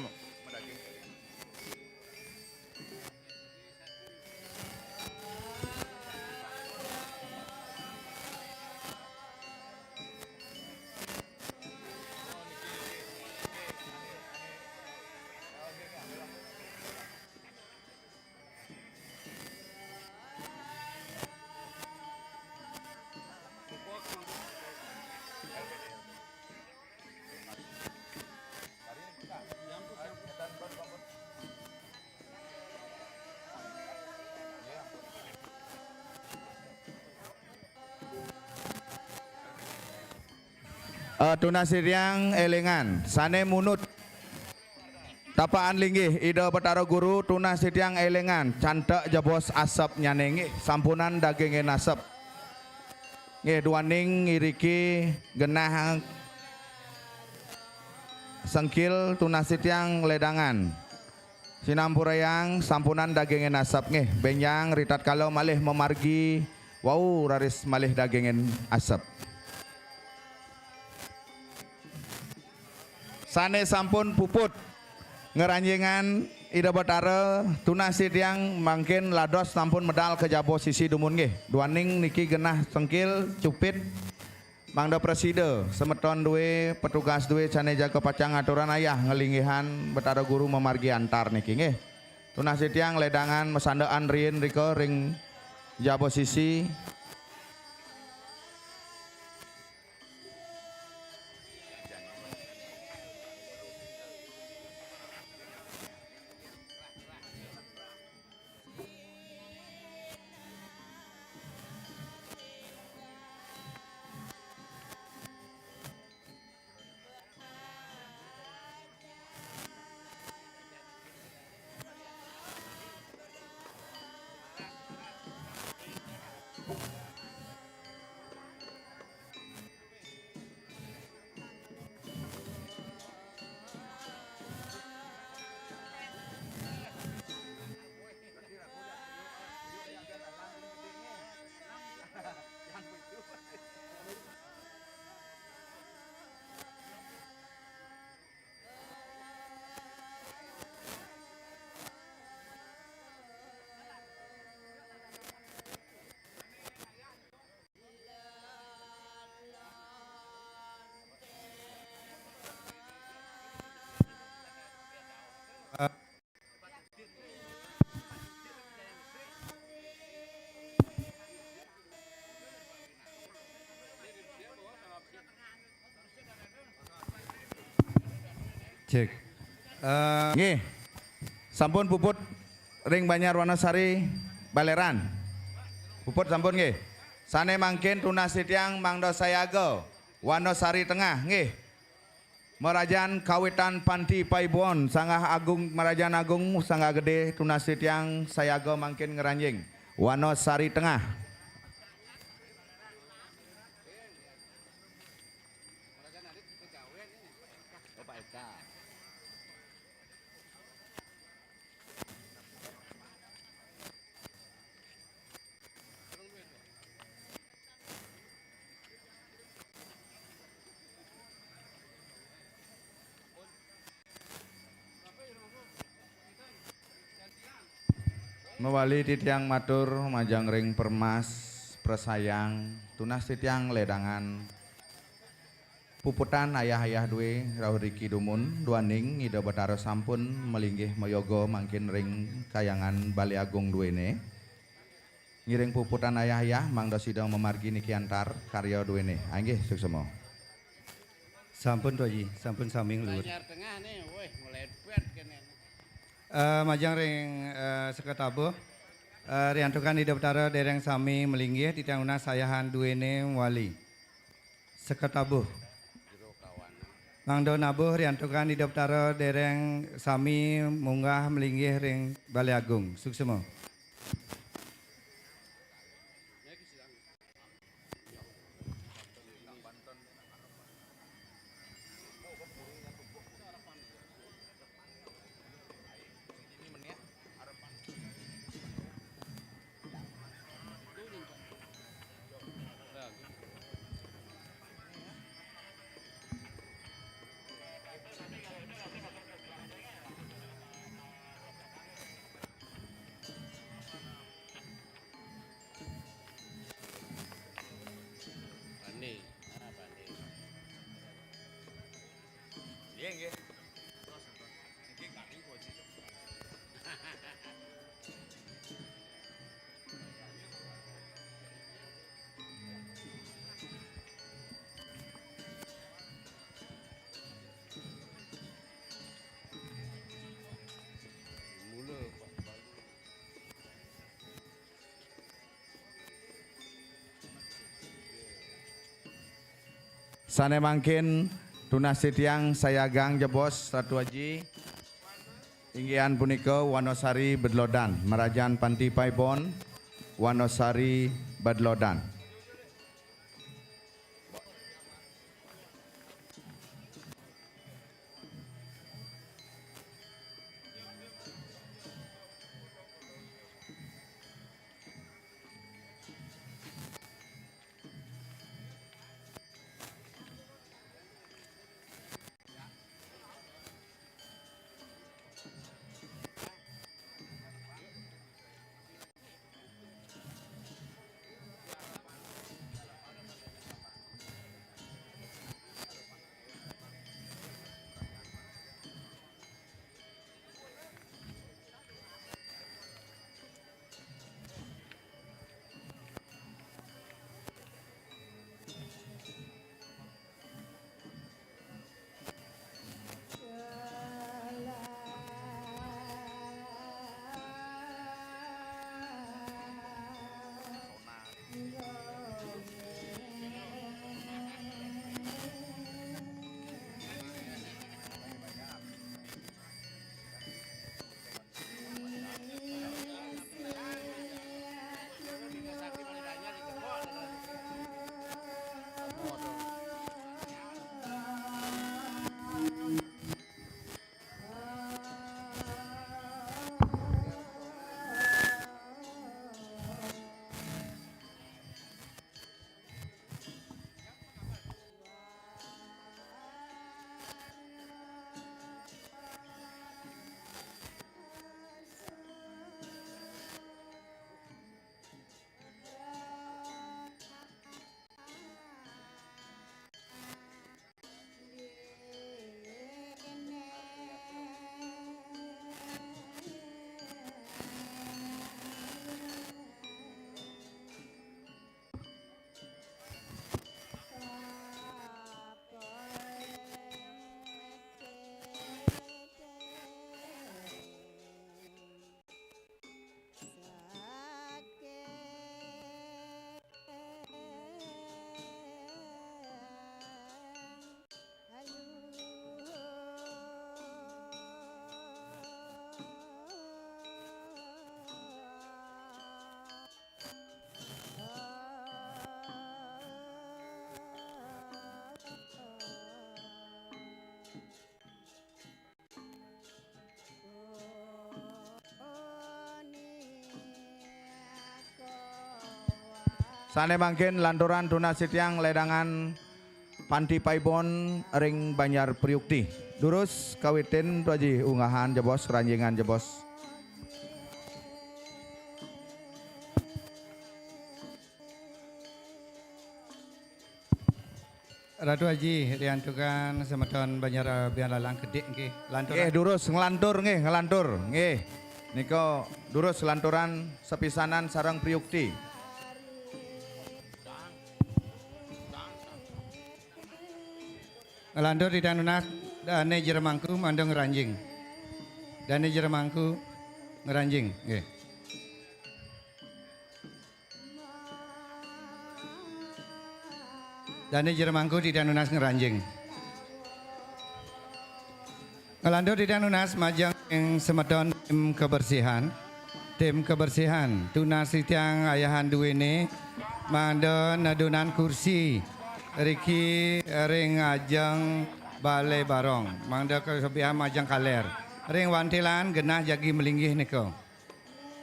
Eh, tunas titiang élingan, sané munut tapaan linggih Ida Batara Guru, tunas titiang élingan, cantek jebos asepnyané nggih, sampunang dagingin asep. Nggih, duaning iriki genah sengkil tunas titiang lédangan. Sinampurayang sampunang dagingin asep nggih, bénjang ritatkala malih mamargi wau raris malih dagingin asep. Sané sampun puput ngranjingang Ida Batara, tunas titiang mangkin lados sampun medal ka jaba sisi dumun nggih. Duaning niki genah sengkil cupit mangda prasida semeton duwé, petugas duwé sané jaga pacang aturang ayah nglinggihan Batara Guru mamargi antar niki nggih. Tunas titiang lédangan masandekan riin rika ring jaba sisi. Cek. Eh, nggih. Sampun puput ring Banjar Wanasari, Baleran. Puput sampun nggih. Sané mangkin tunas titiang mangda sayaga Wanasari Tengah nggih. Marajan kawitan panti paibuan, Sanggah Agung, Marajan Agung, Sanggah Gedé, tunas titiang sayaga mangkin ngranjing Wanasari Tengah. Mawali titiang matur majeng ring Permas Presayang, tunas titiang lédangan puputan ayah-ayah duwé rauh riki dumun, duaning Ida Batara sampun malinggih mayoga mangkin ring Kahyangan Balé Agung duéné. Ngiring puputan ayah-ayah mangda sida mamargi niki antar karya duéné. Inggih, suksema. Sampun, Tuaji, sampun sami ngluhur. Banjar Tengah nih, wéh, mulai bet kéné. Eh, majeng ring, eh, sekatabuh. Eh, riantukan Ida Batara déréng sami malinggih, titiang nunas ayahan duéné mawali. Sekatabuh. Mangda nabuh riantukan Ida Batara déréng sami munggah malinggih ring Balé Agung. Suksema. Sané mangkin tunas titiang sayagang jebos Ratu Aji, inggihan punika Wanosari Bedlodan, marajan Panti Paibon, Wanosari Bedlodan. Sané mangkin lanturan tunas titiang ledangan Panti Paibon ring Banjar Priukti. Durus kawitin Ratu Aji unggahan jebos, ranjingan jebos. Ratu Aji, riantukan semeton Banjar Abian Lalang Kedik nggih. Lantur. Nggih, durus nglantur nggih, nglantur nggih. Nika durus lanturan sepisanan sareng Priukti. Nglantur titiang nunas dané jero mangku mangda ngranjing. Dané jero mangku ngranjing nggih. Dané jero mangku titiang nunas ngranjing. Nglantur titiang nunas majeng ring semeton tim kebersihan. Tim kebersihan, tunas titiang ayahan duéné mangda nedunan kursi riki ring ajeng Balé Barong, mangda kasebihan majeng kalér. Ring wantilan genah jagi malinggih nika.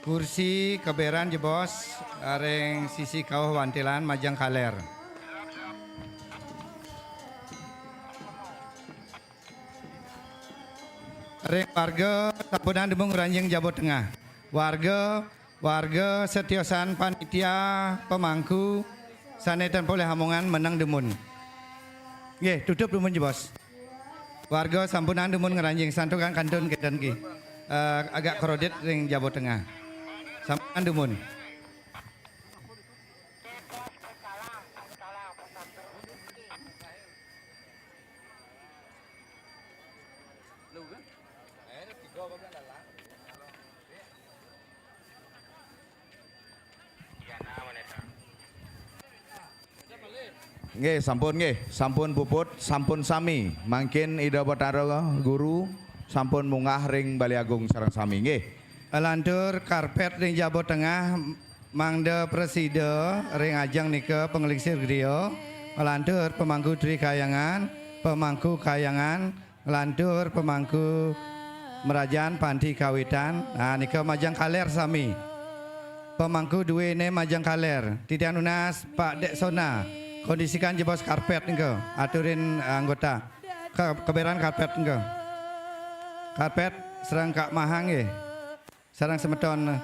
Kursi kaberan jebos ring sisi kauh wantilan majeng kalér. Ring warga sampunang dumun ngranjing jaba tengah. Warga, warga satiosan panitia pamangku sané tan polih amongan meneng dumun. Nggih, tutup dumun jebos. Warga sampunang dumun ngranjing, santukan kantun kénten ki. Eh, agak krodit ring jaba tengah. Sampunang dumun. Nggih, sampun nggih, sampun puput, sampun sami. Mangkin Ida Batara Guru sampun munggah ring Balé Agung sareng sami nggih. Lantur karpet ring jaba tengah mangda prasida ring ajeng nika panglingsir griya. Lantur pemangku Tri Kahyangan, pemangku Kahyangan, lantur pemangku mrajan panti kawitan. Nah, nika majeng kaler sami. Pemangku duéné majeng kaler. Titiang nunas Pak Dék Sona, kondisikan jebos karpet nika. Aturin anggota. Ke, keberan karpet nika. Karpet sareng Kak Mahang nggih. Sareng semeton.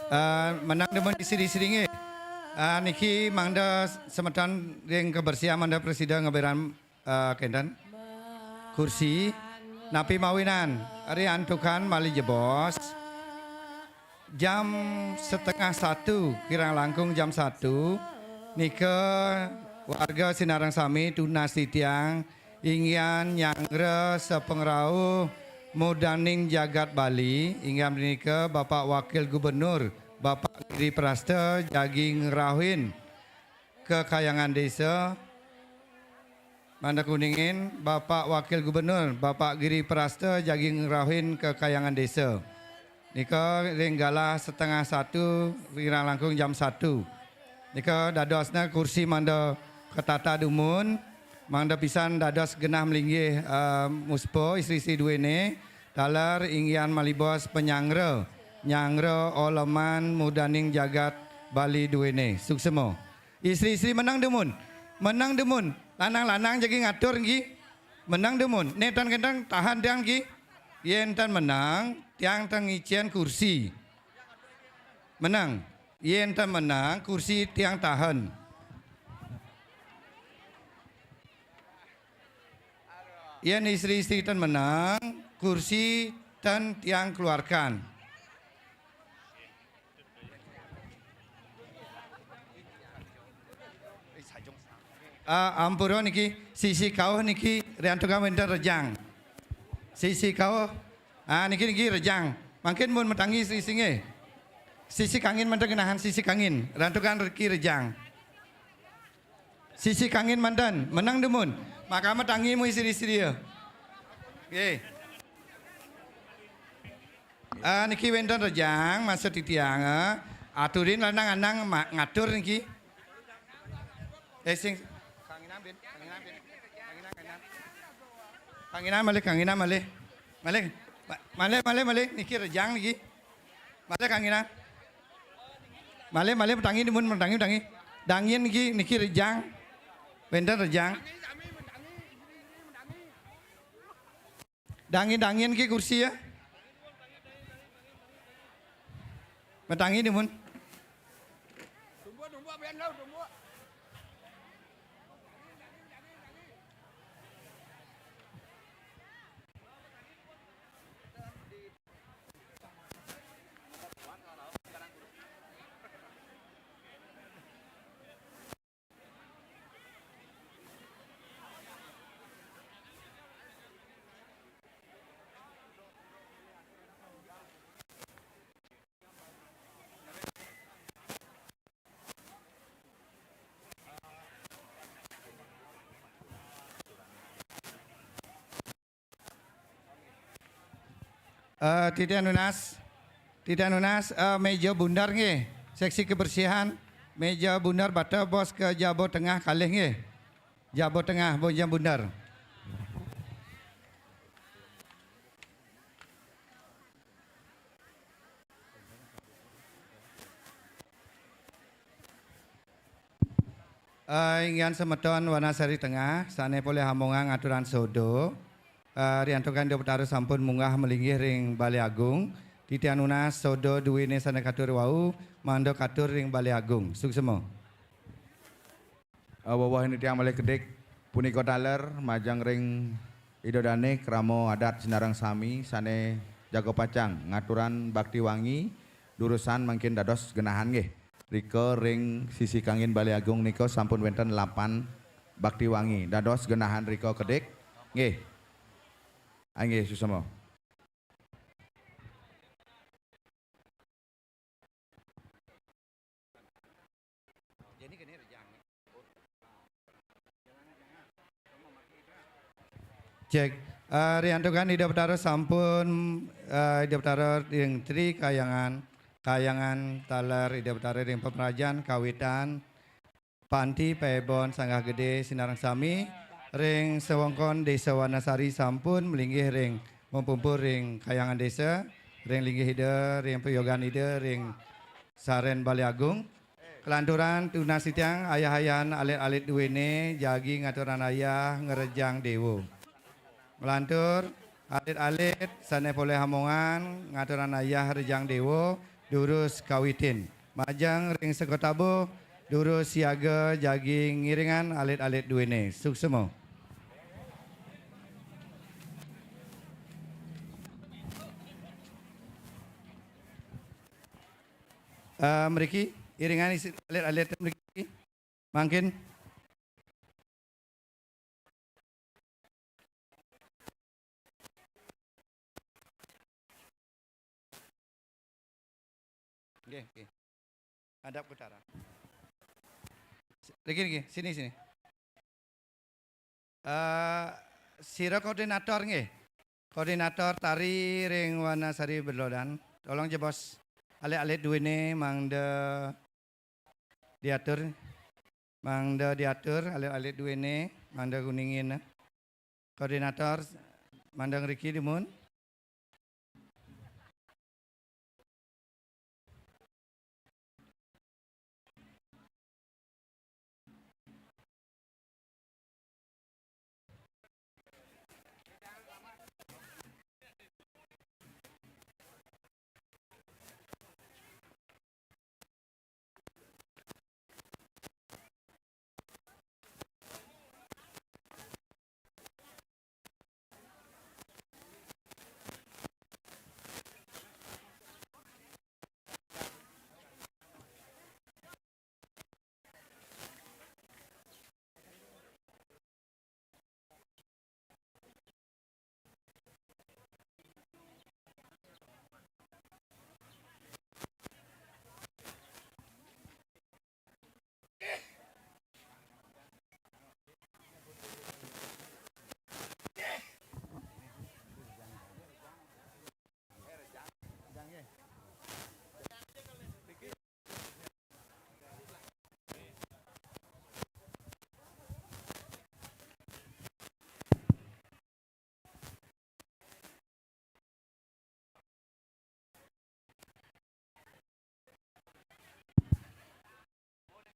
Eh, menang demen isri-isri nggih. Eh, niki mangda semeton ring kebersihan mangda prasida ngeberan, eh, kénten kursi. Napi mawinan, riantukan malih jebos. Jam setengah satu, kirang langkung jam satu, nika warga sinareng sami tunas titiang inggihan nyanggra sapangrauh mudaning jagat Bali, inggih punika Bapak Wakil Gubernur, Bapak Giri Prasta jagi ngrauhin ka Kahyangan Désa, mangda kuningin Bapak Wakil Gubernur, Bapak Giri Prasta jagi ngrauhin ka Kahyangan Désa. Nika ring galah setengah satu, kirang langkung jam satu. Nika dadosna kursi mangda katata dumun, mangda pisan dados genah malinggih, eh, muspa isri-isri duéné, taler inggihan malibos panyanggra, nyanggra oleman mudaning jagat Bali duéné. Suksma. Isri-isri meneng dumun. Meneng dumun. Lanang-lanang jagi ngatur nggih. Meneng dumun. Né tan kénten tahan tiang nggih. Yén tan menang, tiang tan ngicén kursi. Menang. Yén tan menang, kursi tiang tahan. Yén isri-isri tan menang, kursi tan tiang keluarkan. Ah, ampura niki, sisi kauh niki riantukan wénten rejang. Sisi kauh, ah, niki, niki rejang. Mangkin mun matangi sisi nggih. Sisi kangin manten genahan sisi kangin, riantukan niki rejang. Sisi kangin manten, meneng dumun. Maka matangi mu isri-isri ya. Nggih. Eh, niki wénten rejang, maksud titiang, eh, aturin lanang-lanang ma-, ngatur niki. Eh, sing. Kanginan, Bin. Kanginan, Bin. Kanginan, kanginan. Kanginan malih, kanginan malih. Malih, ma-, malih, malih, malih. Niki rejang niki. Malih kanginan. Malih, malih, matangi dumun, matangi, matangi. Dangin niki, niki rejang. Wénten rejang. Dangin-dangin ki kursi ya. Matangi dumun. Eh, titiang nunas, titiang nunas, eh, méja bundar nggih, seksi kebersihan, méja bundar bata bos ke jaba tengah kalih nggih. Jaba tengah, méja bundar. Eh, inggihan semeton Wanasari Tengah, sané polih amongang aturan sodo. Eh, riantukan Ida Betara sampun munggah malinggih ring Balé Agung, titiang nunas sodo duéné sané katur wau, mangda katur ring Balé Agung. Suksma. Eh, wewehin tiang malih kedik, Punika taler majeng ring Ida Dane krama adat sinareng sami sane jaga pacang ngaturang bakti wangi, durusang mangkin dados genahan nggih. Rika ring sisi kangin Bale Agung nika sampun wenten lapan bakti wangi dados genahan rika kedik. Nggih. Ah, nggih, suksma. Cek. Eh, riantukan Ida Betara sampun, eh, Ida Betara ring Tri Kayangan, Kayangan taler Ida Betara ring pamrajan kawitan panti paebon Sanggah Gede sinareng sami, ring sewengkon Desa Wanasari sampun malinggih ring mapumpul ring Kayangan Desa, ring linggih Ida, ring payogan Ida, ring saren Bale Agung. Kelanturan tunas titiang ayah-ayahan alit-alit duene jagi ngaturang ayah ngrejang dewa. Nglantur alit-alit sane polih amongan ngaturang ayah rejang dewa durus kawitin. Majeng ring sekota tabuh durus siaga jagi ngiringang alit-alit duene. Suksma. Eh, mriki, iringan isi alit-alit mriki. Mangkin. Nggih, nggih. Ngadap ke utara. Niki, niki, sini, sini. Eh, sira koordinator nggih. Koordinator tari ring Wanasari Bedodan. Tolong jebos alit-alit duene mangda diatur. Mangda diatur alit-alit duene mangda kuningin. Koordinator mangda ngriki dumun.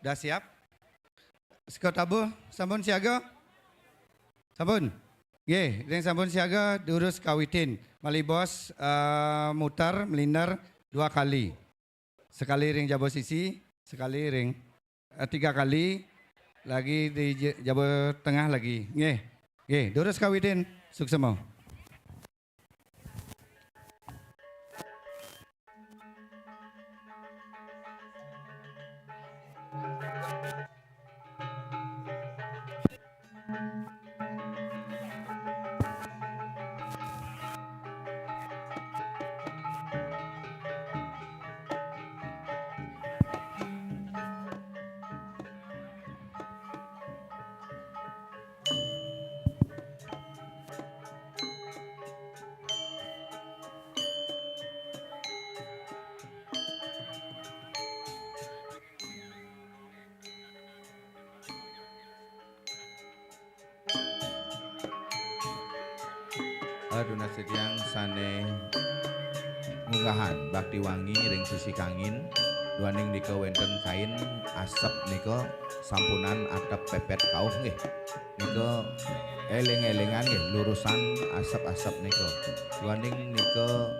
Dah siap? Sekota tabuh sampun siaga? Sampun? Nggih, ring sampun siaga durus kawitin. Malih bos, eh, muter, melinder dua kali. Sekali ring jaba sisi, sekali ring, eh, tiga kali, lagi di j-, jaba tengah lagi. Nggih. Nggih, durus kawitin. Suksma. Aduh, nasib tiang sane ngunggahang bakti wangi ring sisi kangin, duaning nika wenten kain asep nika sampunang atep pepet kauh nggih. Nika eling-elingan nggih, lurusang asep-asep nika. Duaning nika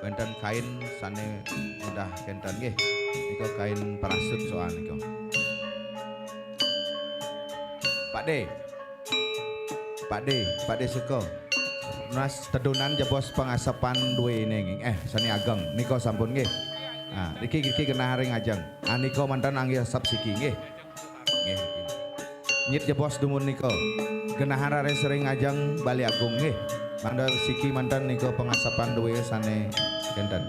wenten kain sane mudah kenten nggih. Nika kain parasut soal nika. Pakde. Pakde, Pakde Seka. Nunas tedunan jebos pengasepan duene nggih. Eh, sane ageng. Nika sampun nggih. Ah, niki, niki genah ring ajeng. Ah, nika manten anggih asep siki nggih. Nggih, nggih. Nyit jebos dumun nika. Genahan raris ring ajeng Bali Agung nggih. Mangda siki manten nika pengasepan due sane kenten.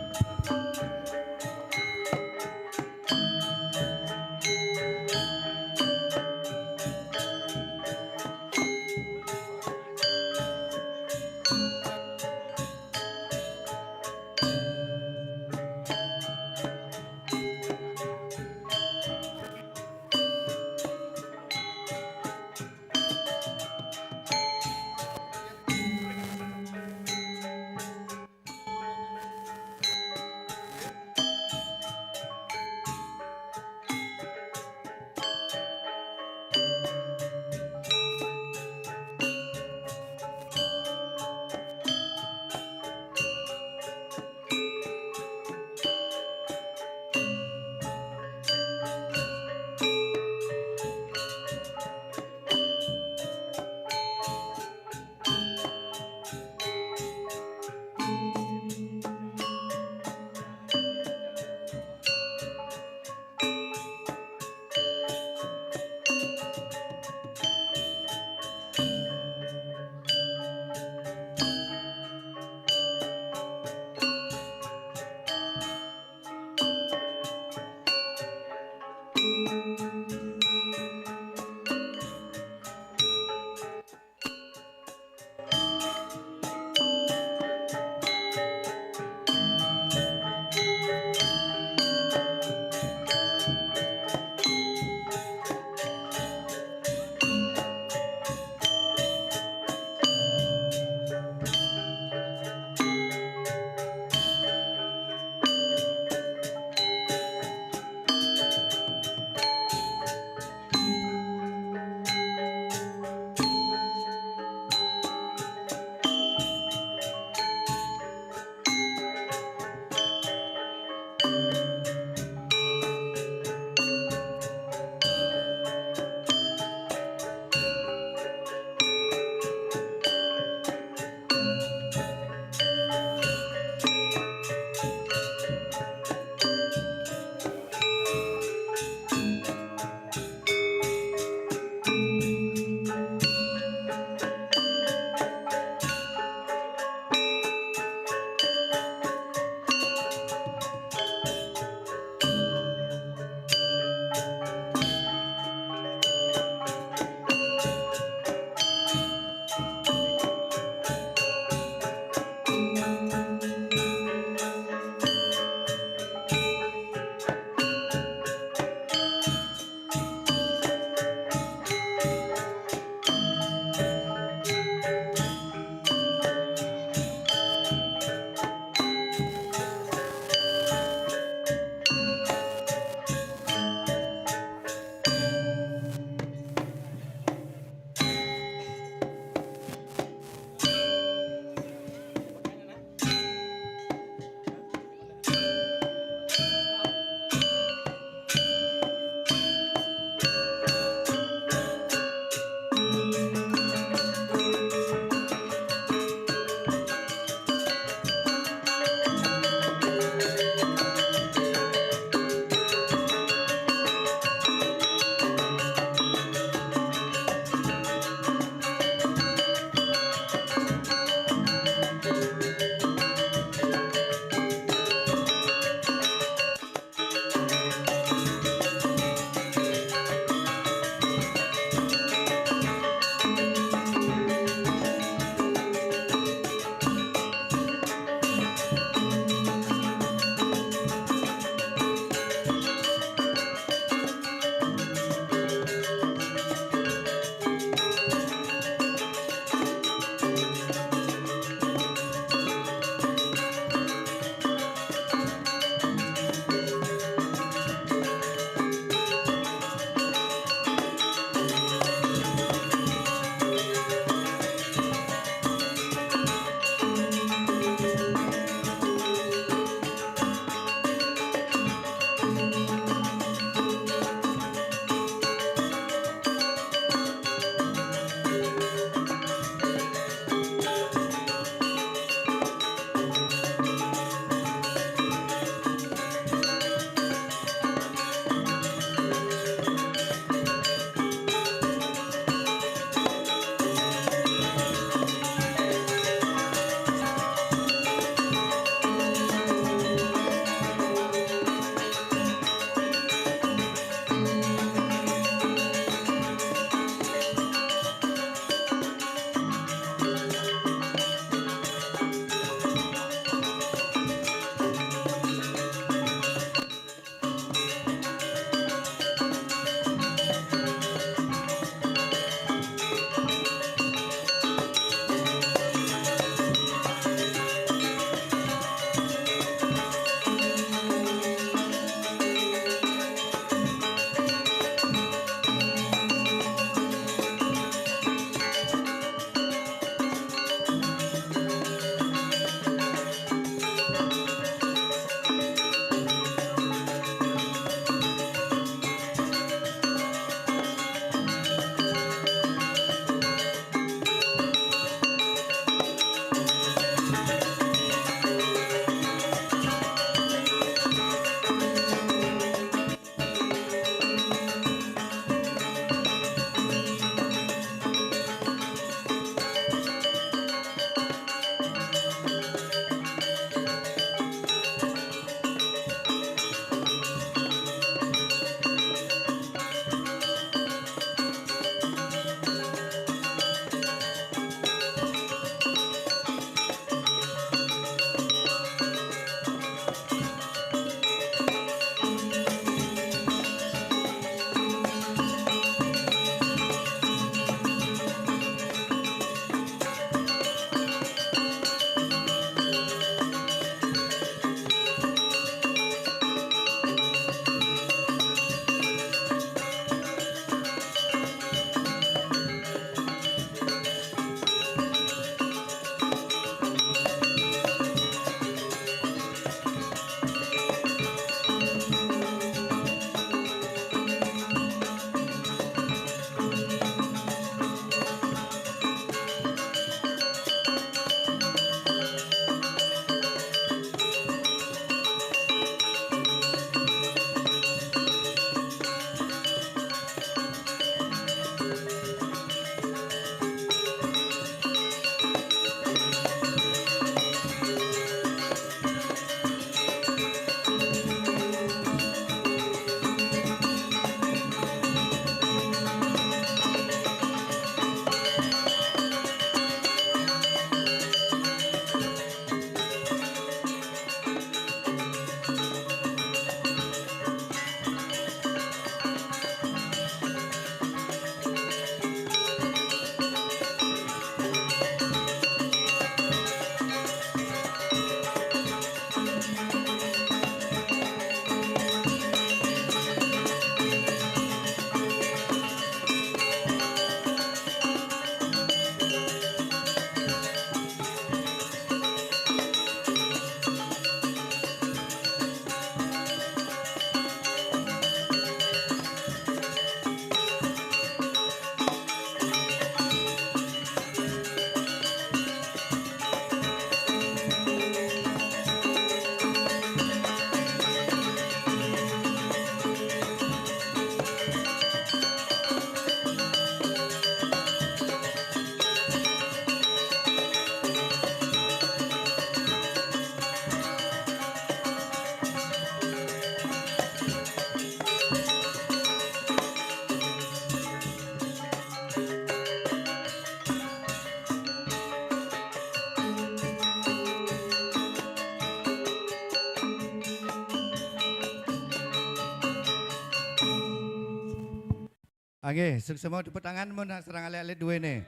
Nggih, suksma tepuk tangan mun sareng alit-alit duwene.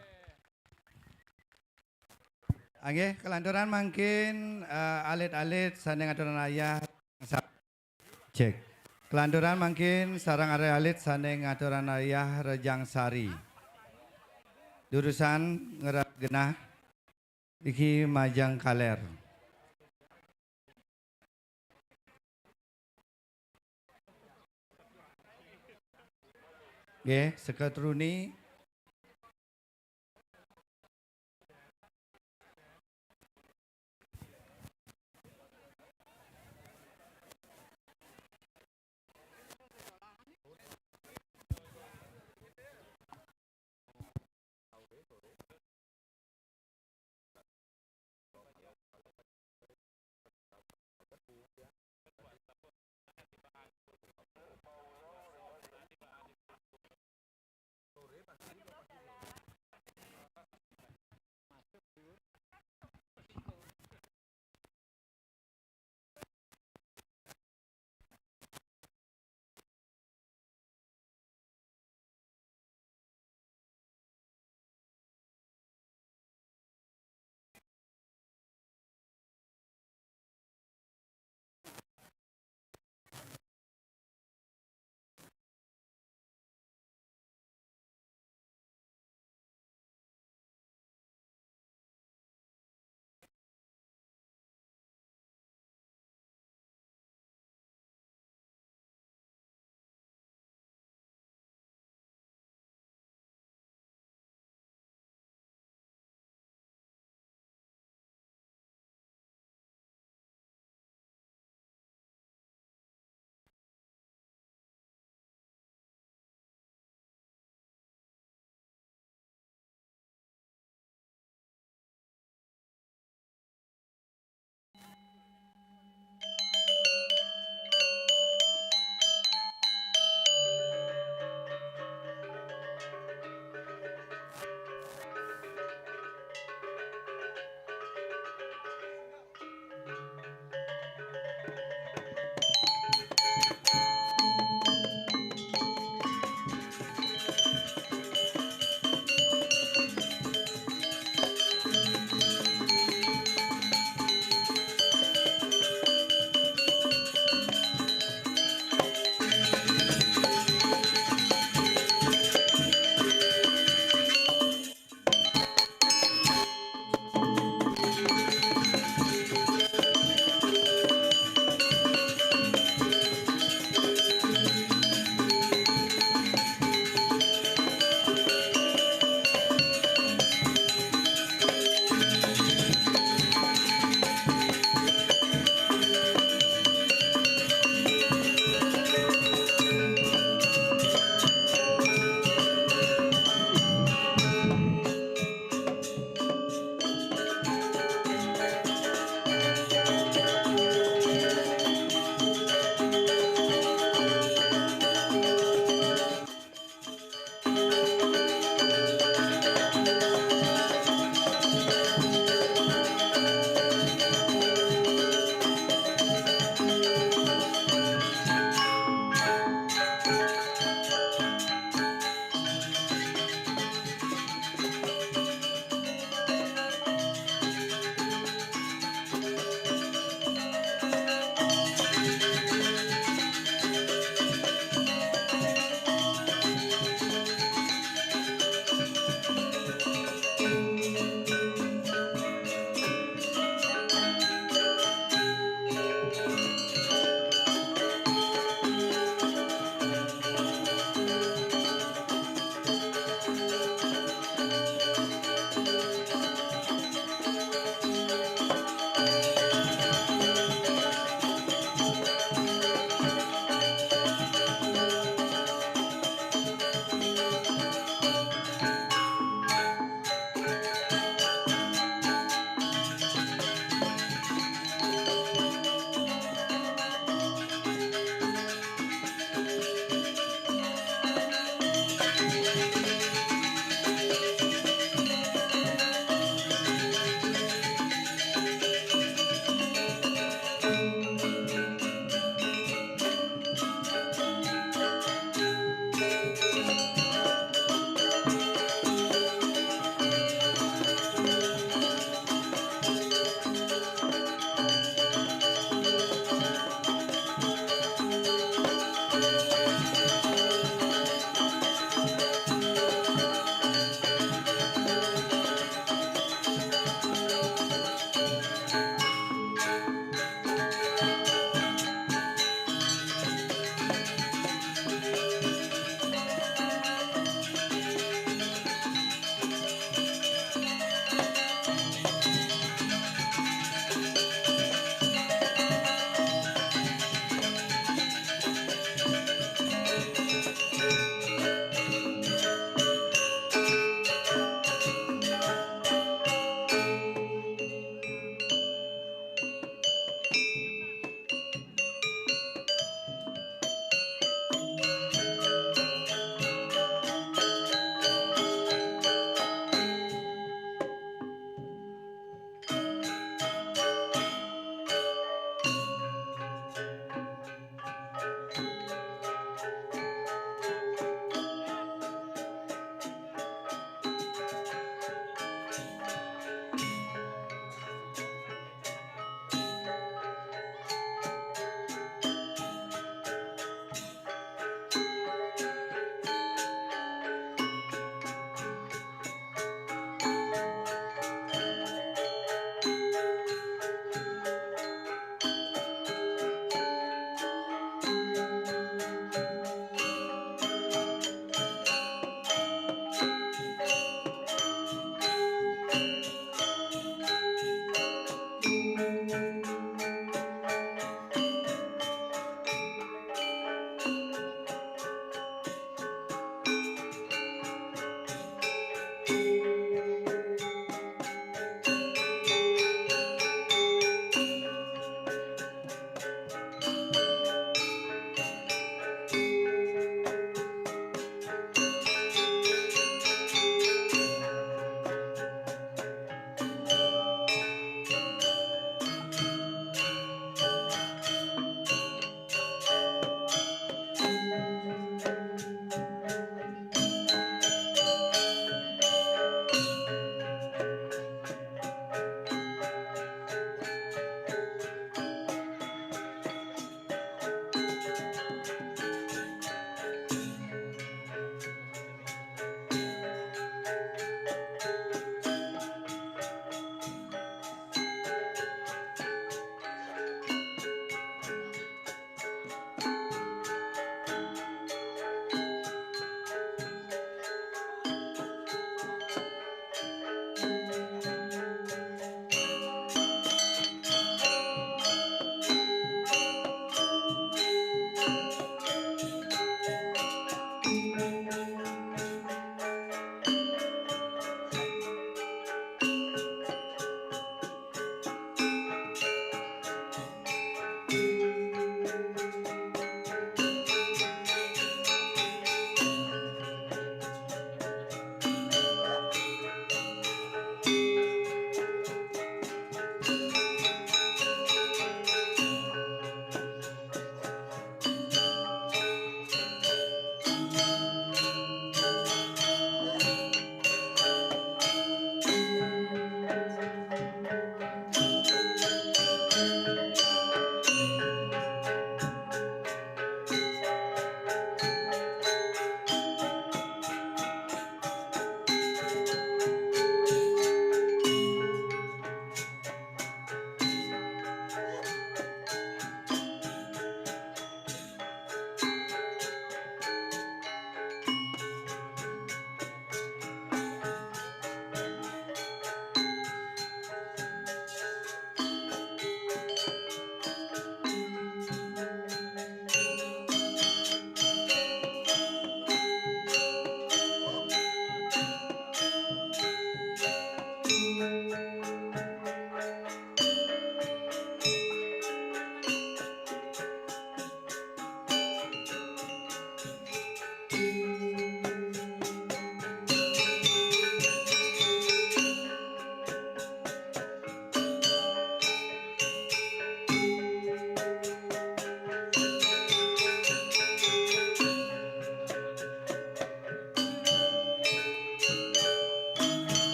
Nggih, kelanturan mangkin, eh, alit-alit sane ngaturang ayah. Cek. Kelanturan mangkin sareng alit-alit sane ngaturang ayah Rejang Sari. Durusang ngerep genah iki majeng kaler. Nggih, seket runi.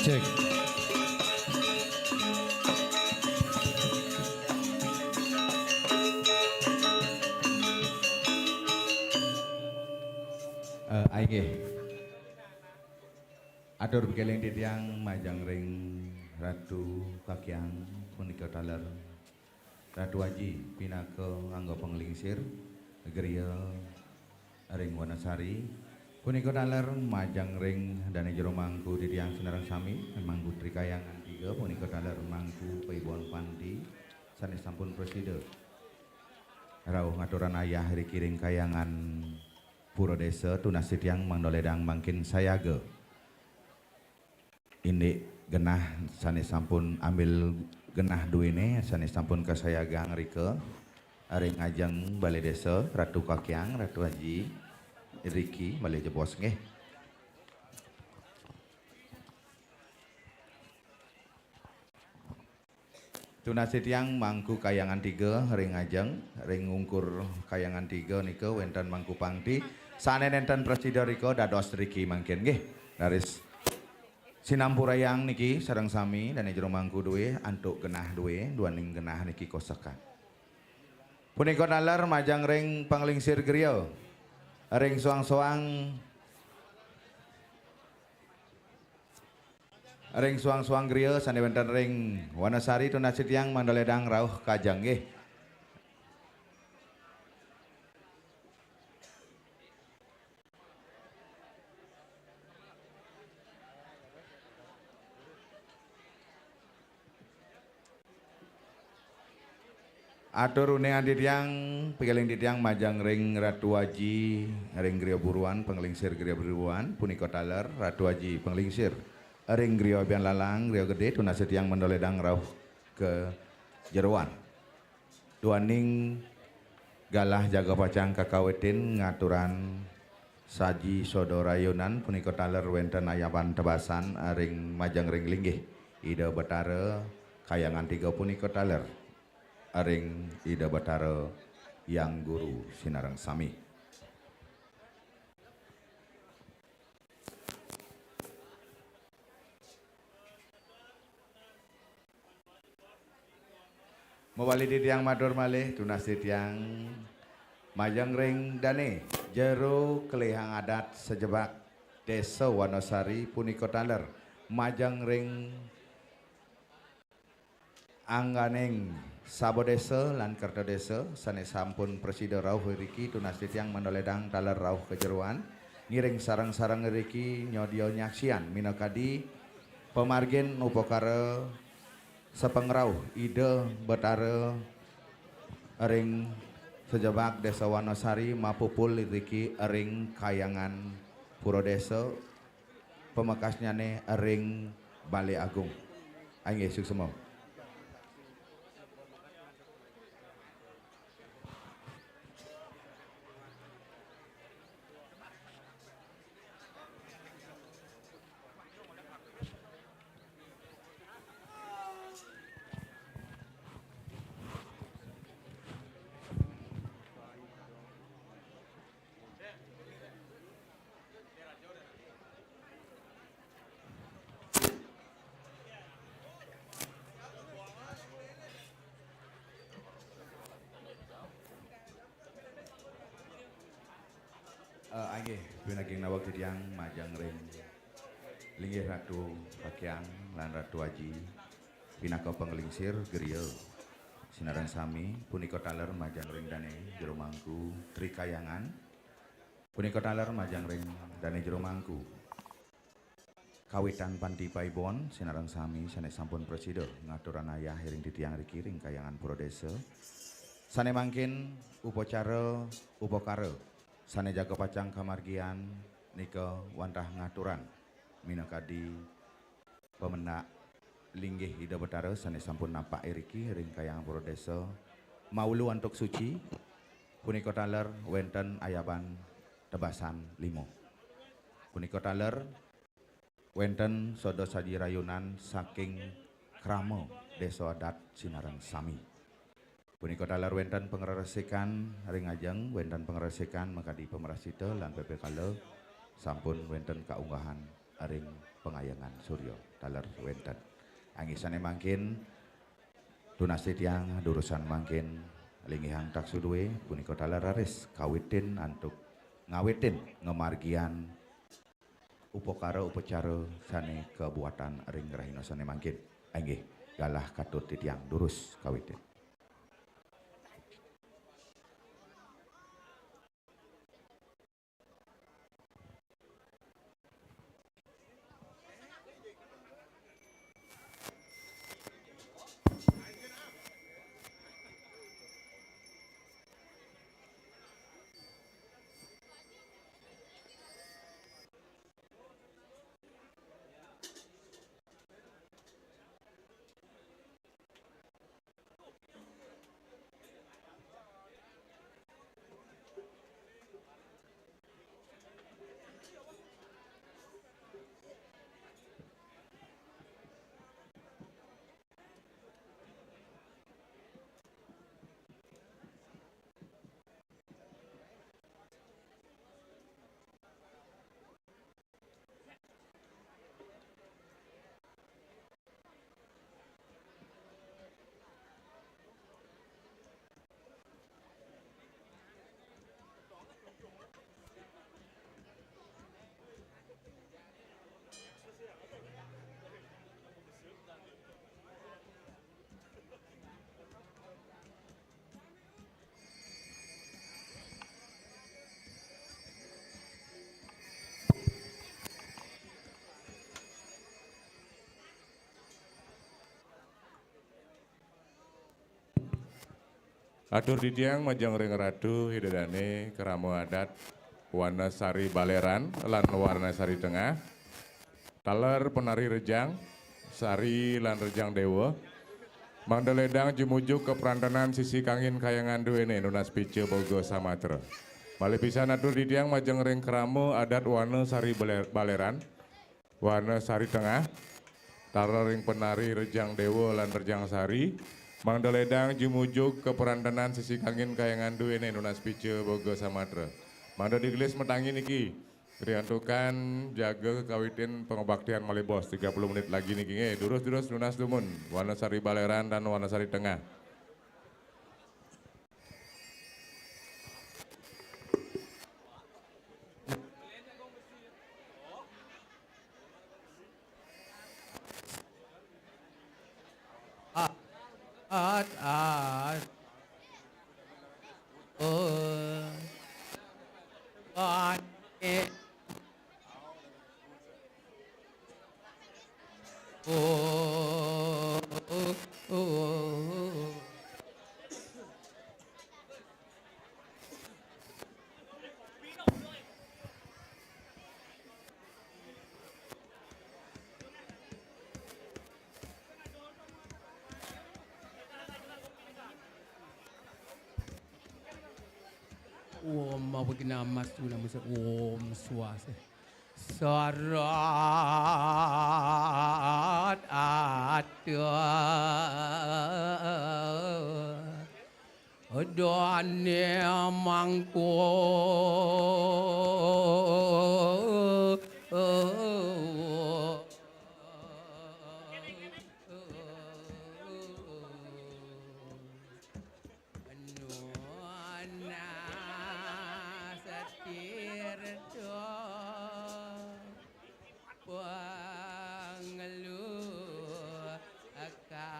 Cek. Eh, ayo nggih. Atur pikiring titiang majeng ring Ratu Kakyang punika taler Ratu Aji pinaka angga panglingsir griya ring Wanasari. Punika taler majeng ring Dane Jero Mangku titiang sinareng sami, Mangku Tri Kayangan tiga punika taler Mangku Paibon Panti sane sampun prasida rauh ngaturang ayah riki ring Kayangan Pura Desa, tunas titiang mangda ledang mangkin sayaga. Indik genah sane sampun ambil genah duene sane sampun kasayagang rika ring ajeng Balai Desa, Ratu Kakyang, Ratu Aji, riki malih jebos nggih. Tunas titiang Mangku Kayangan tiga ring ajeng, ring ungkur Kayangan tiga nika wenten Mangku Pangti, sane nenten prasida rika dados riki mangkin nggih. Raris sinampurayang niki sareng sami Dane Jero Mangku due antuk genah due, duaning genah niki kosekan. Punika taler majeng ring panglingsir griya. Ring soang-soang Ring soang-soang griya sane wenten ring Wanasari tunas titiang mangda ledang rauh kajeng nggih. Atur uningan titiang, pikiring titiang majeng ring Ratu Aji ring griya buruan, panglingsir griya buruan, punika taler Ratu Aji panglingsir ring griya abian lalang, griya gede, tunas titiang mangda ledang rauh ka jeroan. Duaning galah jaga pacang kakawitin ngaturang saji soda rayunan punika taler wenten ayaban tebasan ring majeng ring linggih Ida Betara, Kayangan tiga punika taler ring Ida Betara Hyang Guru sinareng sami. Mawali titiang matur malih, tunas titiang majeng ring Dane Jero Kelihang Adat Sejebak Desa Wanasari punika taler majeng ring angganing Saba Desa lan Kerta Desa sane sampun prasida rauh iriki, tunas titiang mangda ledang taler rauh ka jeroan, ngiring sareng-sareng iriki nyodia nyaksian minakadi pamargin upakara sapangrauh Ida Betara ring Sejebak Desa Wanasari mapupul iriki ring Kayangan Pura Desa, pamekasnyane ring Bale Agung. Inggih, suksema. Eh, inggih, pinaging naweg titiang majeng ring linggih Ratu Kakyang lan Ratu Aji pinaka panglingsir griya sinareng sami, punika taler majeng ring Dane Jero Mangku Tri Kayangan. Punika taler majeng ring Dane Jero Mangku. Kawitan panti paibon sinareng sami sane sampun prasida ngaturang ayah ring titiang riki ring Kayangan Pura Desa. Sane mangkin upacara upakara sane jaga pacang kamargian nika wantah ngaturang minakadi pamendak linggih Ida Betara sane sampun napak iriki ring Kayangan Pura Desa. Maulu antuk suci, punika taler wenten ayaban tebasan lima. Punika taler wenten soda saji rayunan saking krama desa adat sinareng sami. Punika taler wenten pangresikan ring ajeng, wenten pangresikan makadi pamarasita lan pepekala sampun wenten kaunggahan ring pangayangan surya taler wénten. Inggih sané mangkin tunas titiang durusang mangkin linggihang taksu dué punika taler raris kawitin antuk ngawitin ngamargiang upakara upacara sané kabuatan ring rahina sané mangkin. Inggih, galah katut titiang durus kawitin. Atur titiang majeng ring Ratu Ida Dané, krama adat Wanasari Baléran lan Wanasari Tengah. Taler penari Rejang Sari lan Rejang Déwa. Mangda lédang jumujuk ka prantenan sisi kangin kayangan duéné nunas pica boga samatra. Malih pisan atur titiang majeng ring krama adat Wanasari Balé-, Baléran, Wanasari Tengah, taler ring penari Rejang Déwa lan Rejang Sari, mangda lédang jumujuk ka prantenan sisi kangin kayangan duéné nunas pica boga samatra. Mangda digelis matangi niki, riantukan jaga kakawitin pangabaktian malih bos, tiga puluh menit lagi niki nggih. Durus-durus nunas dumun, Wanasari Baléran lan Wanasari Tengah. At, at. Oh. At, eh. Oh, oh, oh, oh. Om Awighnamastu Namo Om Swaste. Sarat ada dane mangko. Nunas tirta pangluh kata.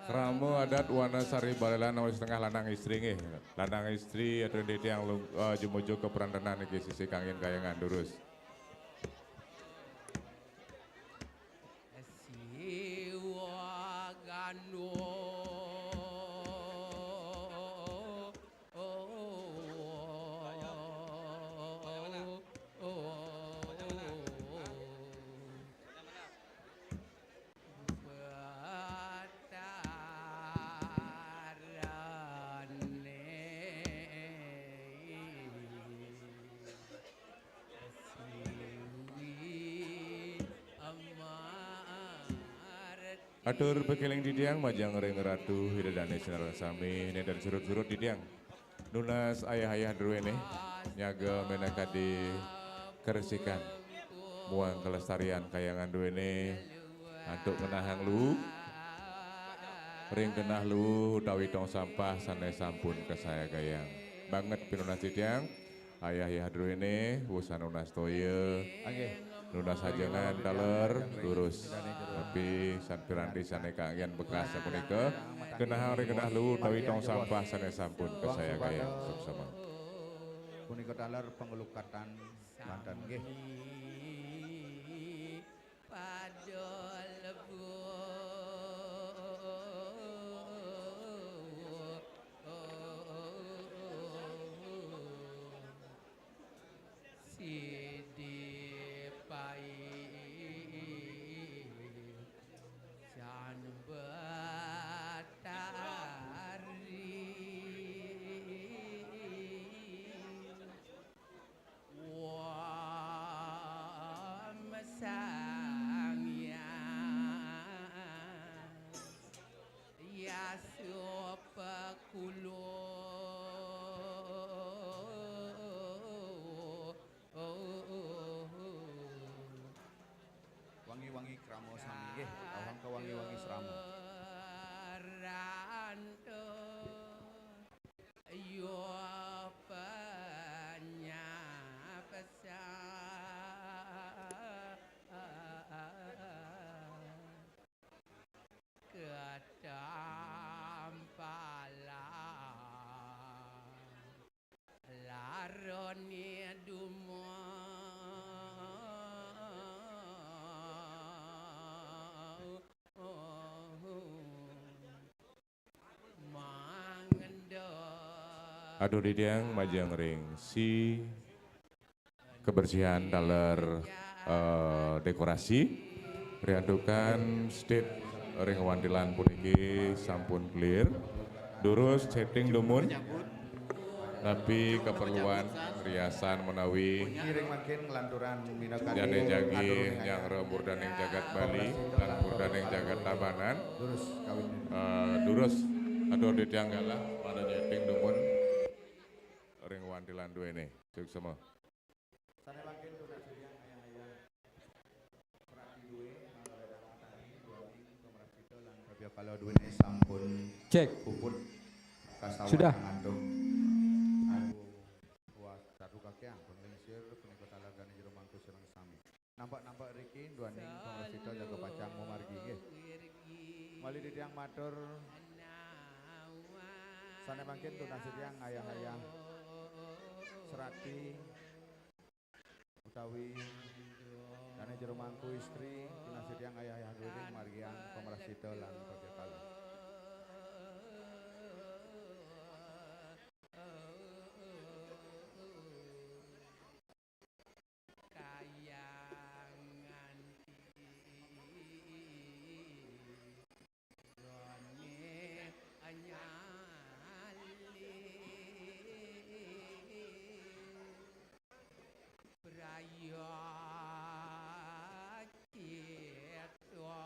Krama adat Wanasari Baléran nomor setengah lanang istri nggih. Lanang istri atur titiang lung-, eh, jumujuk ka prantenan niki sisi kangin kayangan durus. Siwa gandum. Atur pakeling titiang majeng ring Ratu Ida Dané sinareng sami, nénten surut-surut titiang. Nunas ayah-ayah druéné nyaga minakadi kersikan muang kelestarian kayangan druéné antuk ngenahang luhu ring genah luhu utawi tong sampah sané sampun kasayagayang. Banget pinunas titiang, ayah-ayah druéné, wusan nunas toya, nunas ajengan taler, durus. Tapi san piranti sané kanggén bekas sapunika, genahang ring genah luhu utawi tong sampah sané sampun kasayagayang. Suksma. Punika taler panglukatan manten nggih. Pada lebu. Sidi Pai San Betari. Wam Sang Hyang Yasa Pakula. Wangi-wangi krama sami nggih, awang ka wangi-wangi srama. Ranta yo panyapsa. Ketampalan larane dumo. Mangenda. Aduh, didiang majeng ring si kebersihan taler, eh, dekorasi. Riantukan stage ring wantilan puniki sampun clear. Durus setting dumun. Napi keperluan riasan menawi ngiring mangkin nglanturang minakadi jane jagi nyanggra murdaning jagat Bali lan murdaning jagat Tabanan. Durus kawin. Eh, durus atur titiang galah pada nyeting dumun ring wantilan duene. Suksma. Sane mangkin tunas titiang ayah-ayah. Pratiwi, mangga wedang matani, duaning pamrasita lan prabyakala duene sampun cek puput kasawan sudah ngantuk. Aduh, wah, satu kakiang, penglingsir, punika taler dane jero mangku sareng sami. Nampak-nampak riki, duaning pamrasita jaga pacang mamargi, nggih. Malih titiang matur, sane mangkin tunas titiang ayah-ayah, serati, utawi dane jero mangku istri, tunas titiang ayah-ayah duaning margiang pamrasita lan prabyakala. Kayang nganti gone anyali. Praya cipta.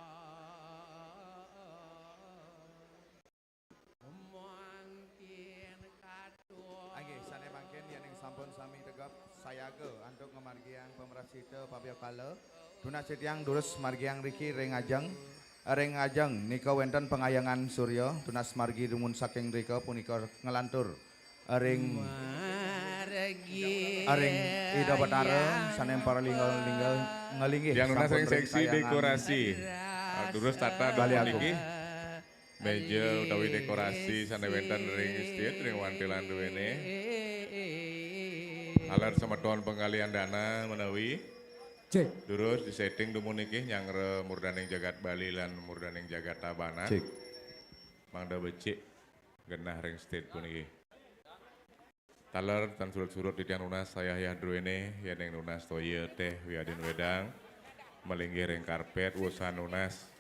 Mangkin katon. Inggih, sane mangkin yening sampun sami tegep sayaga antuk ngamargiang pamrasita pabyakala, tunas titiang durus margiang riki ring ajeng. Ring ajeng nika wenten pangayangan surya, tunas margi dumun saking rika punika nglantur ring, margi ring Ida Betara saking para lingga-lingga ngelinggih. Yang nunas sampun ring ring seksi kayangan dekorasi. Ah, durus tata Bali dumun Agung niki. Meja utawi dekorasi sane wenten ring stage, ring wantilan duene. Alar semeton penggalian dana menawi. Cek. Durus disetting dumun niki nyanggra murdaning jagat Bali lan murdaning jagat Tabanan. Cek. Mangda becik genah ring stage puniki. Taler tan surut-surut titiang nunas ayah-ayah druene, yening nunas toya teh wiadin wedang, malinggih ring karpet, wusan nunas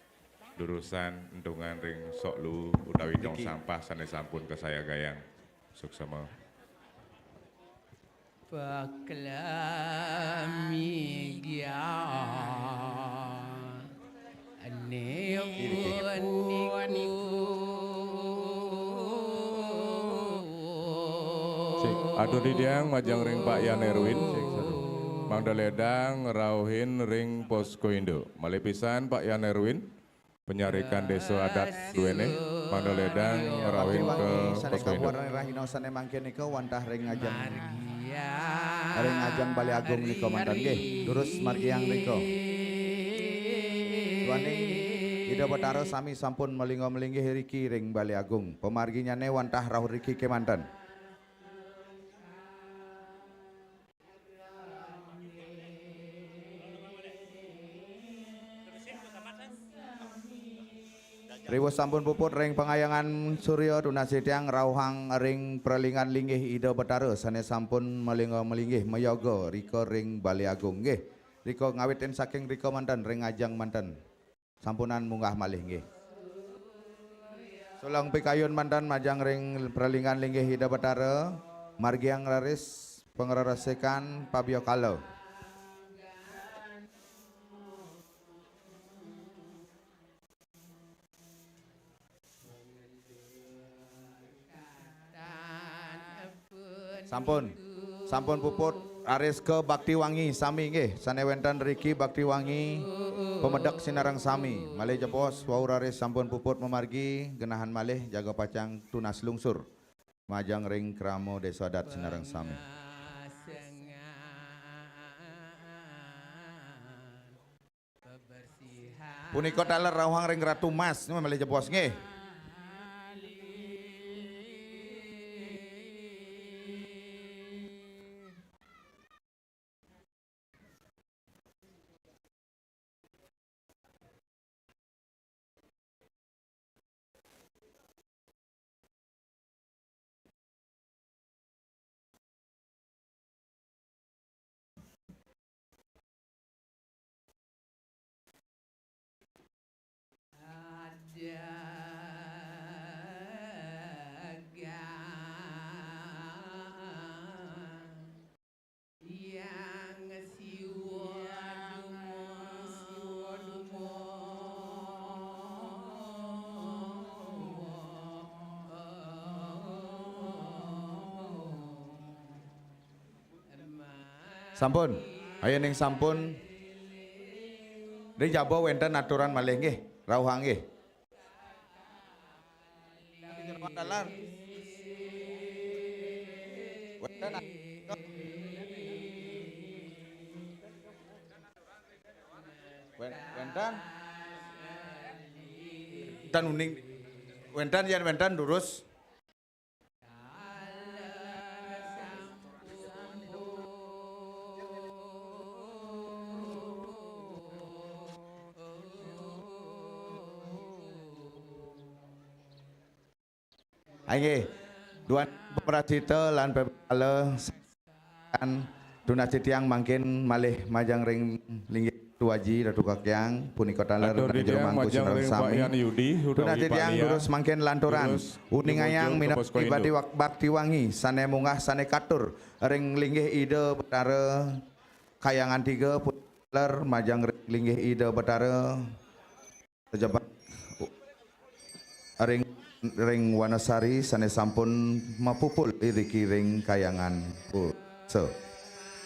durusan entungan ring sok luhu utawi tong sampah sane sampun kasayagayang. Suksema. Paklamigian niku niku. Atur titiang majeng ring Pak Yan Erwin. Mangda ledang rauhin ring posko induk. Malih pisan Pak Yan Erwin, panyarikan desa adat duéné, mangda ledang rauhin ka posko induk. Rahina sané mangkin nika wantah ring ajeng, ring ajeng Balé Agung nika manten nggih. Durus margiang nika. Duaning Ida Betara sami sampun malingga malinggih riki ring Balé Agung. Pamarginyané wantah rauh riki kémanten. Riwus sampun puput ring pangayangan surya, tunas titiang rauhang ring pralingan linggih Ida Betara sané sampun malingga malinggih mayoga rika ring Balé Agung nggih. Rika ngawitin saking rika manten ring ajeng manten. Sampunang munggah malih nggih. Suleng pikayun manten majeng ring pralingan linggih Ida Betara, margiang raris pangreresikan pabiyakala. Sampun. Sampun puput raris ka Bakti Wangi sami nggih. Sané wénten riki Bakti Wangi pamedek sinareng sami. Malih jebos wau raris sampun puput mamargi, genahan malih jaga pacang tunas lungsur majeng ring krama désa adat sinareng sami. Punika taler rauhang ring Ratu Mas, malih jebos nggih. Sampun. Ayo ning sampun. Ring jaba wénten aturan malih nggih, rauhang nggih. Wénten. Wén-, wénten. Wénten uning. Wénten yén wénten durus. Inggih, duaning prasida lan pepala. Tunas titiang mangkin malih majeng ring linggih Tuaji Ratu Kakyang, punika taler. Atur titiang majeng ring Pak Yan Yudi utawi Pak Lia. Tunas titiang durus mangkin lanturan. Durus uningayang minab bakti wa-, bakti wangi sané munggah sané katur ring linggih Ida Betara Kayangan Tiga, punika taler majeng ring linggih Ida Betara Sejepat ring, ring Wanasari sané sampun mapupul iriki ring Kayangan Pusa.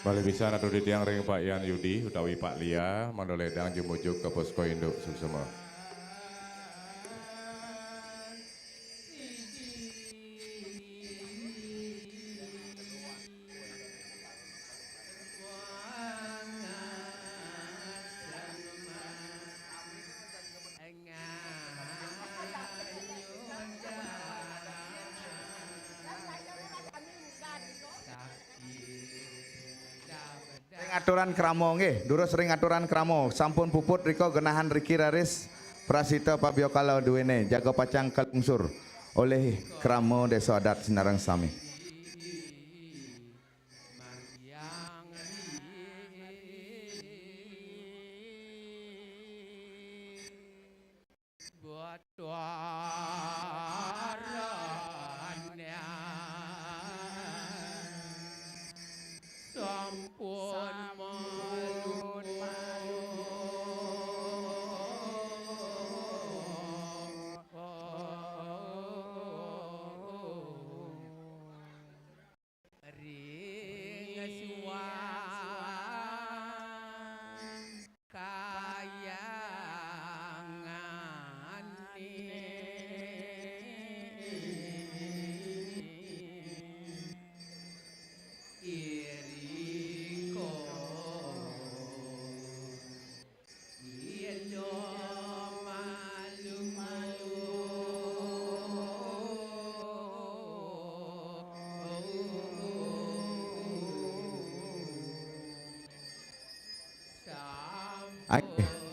Malih pisan atur titiang ring Pak Yan Yudi utawi Pak Lia, mangda lédang jumujug ka posko induk suksma. Ring aturan krama nggih, durus ring aturan krama, sampun puput rika genahan riki raris prasita pabya kala duéné, jaga pacang kalungsur olih krama désa adat sinareng sami.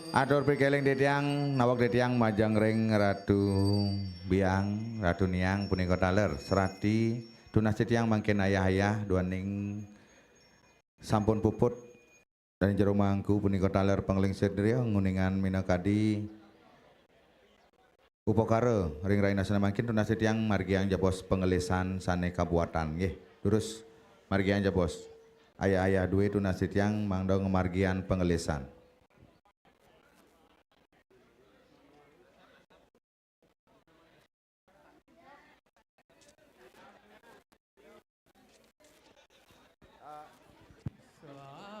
Atur pikiring titiang, naweg titiang majeng ring Ratu Biang, Ratu Niang punika taler. Serati tunas titiang mangkin ayah-ayah duaning sampun puput dan jero mangku punika taler panglingsir dria nguningan minakadi upakara ring rahina sane mangkin. Tunas titiang margiang jebos pangelisan sane kabuatan nggih. Durus margiang jebos. Ayah-ayah duwe tunas titiang mangda ngamargiang pangelisan.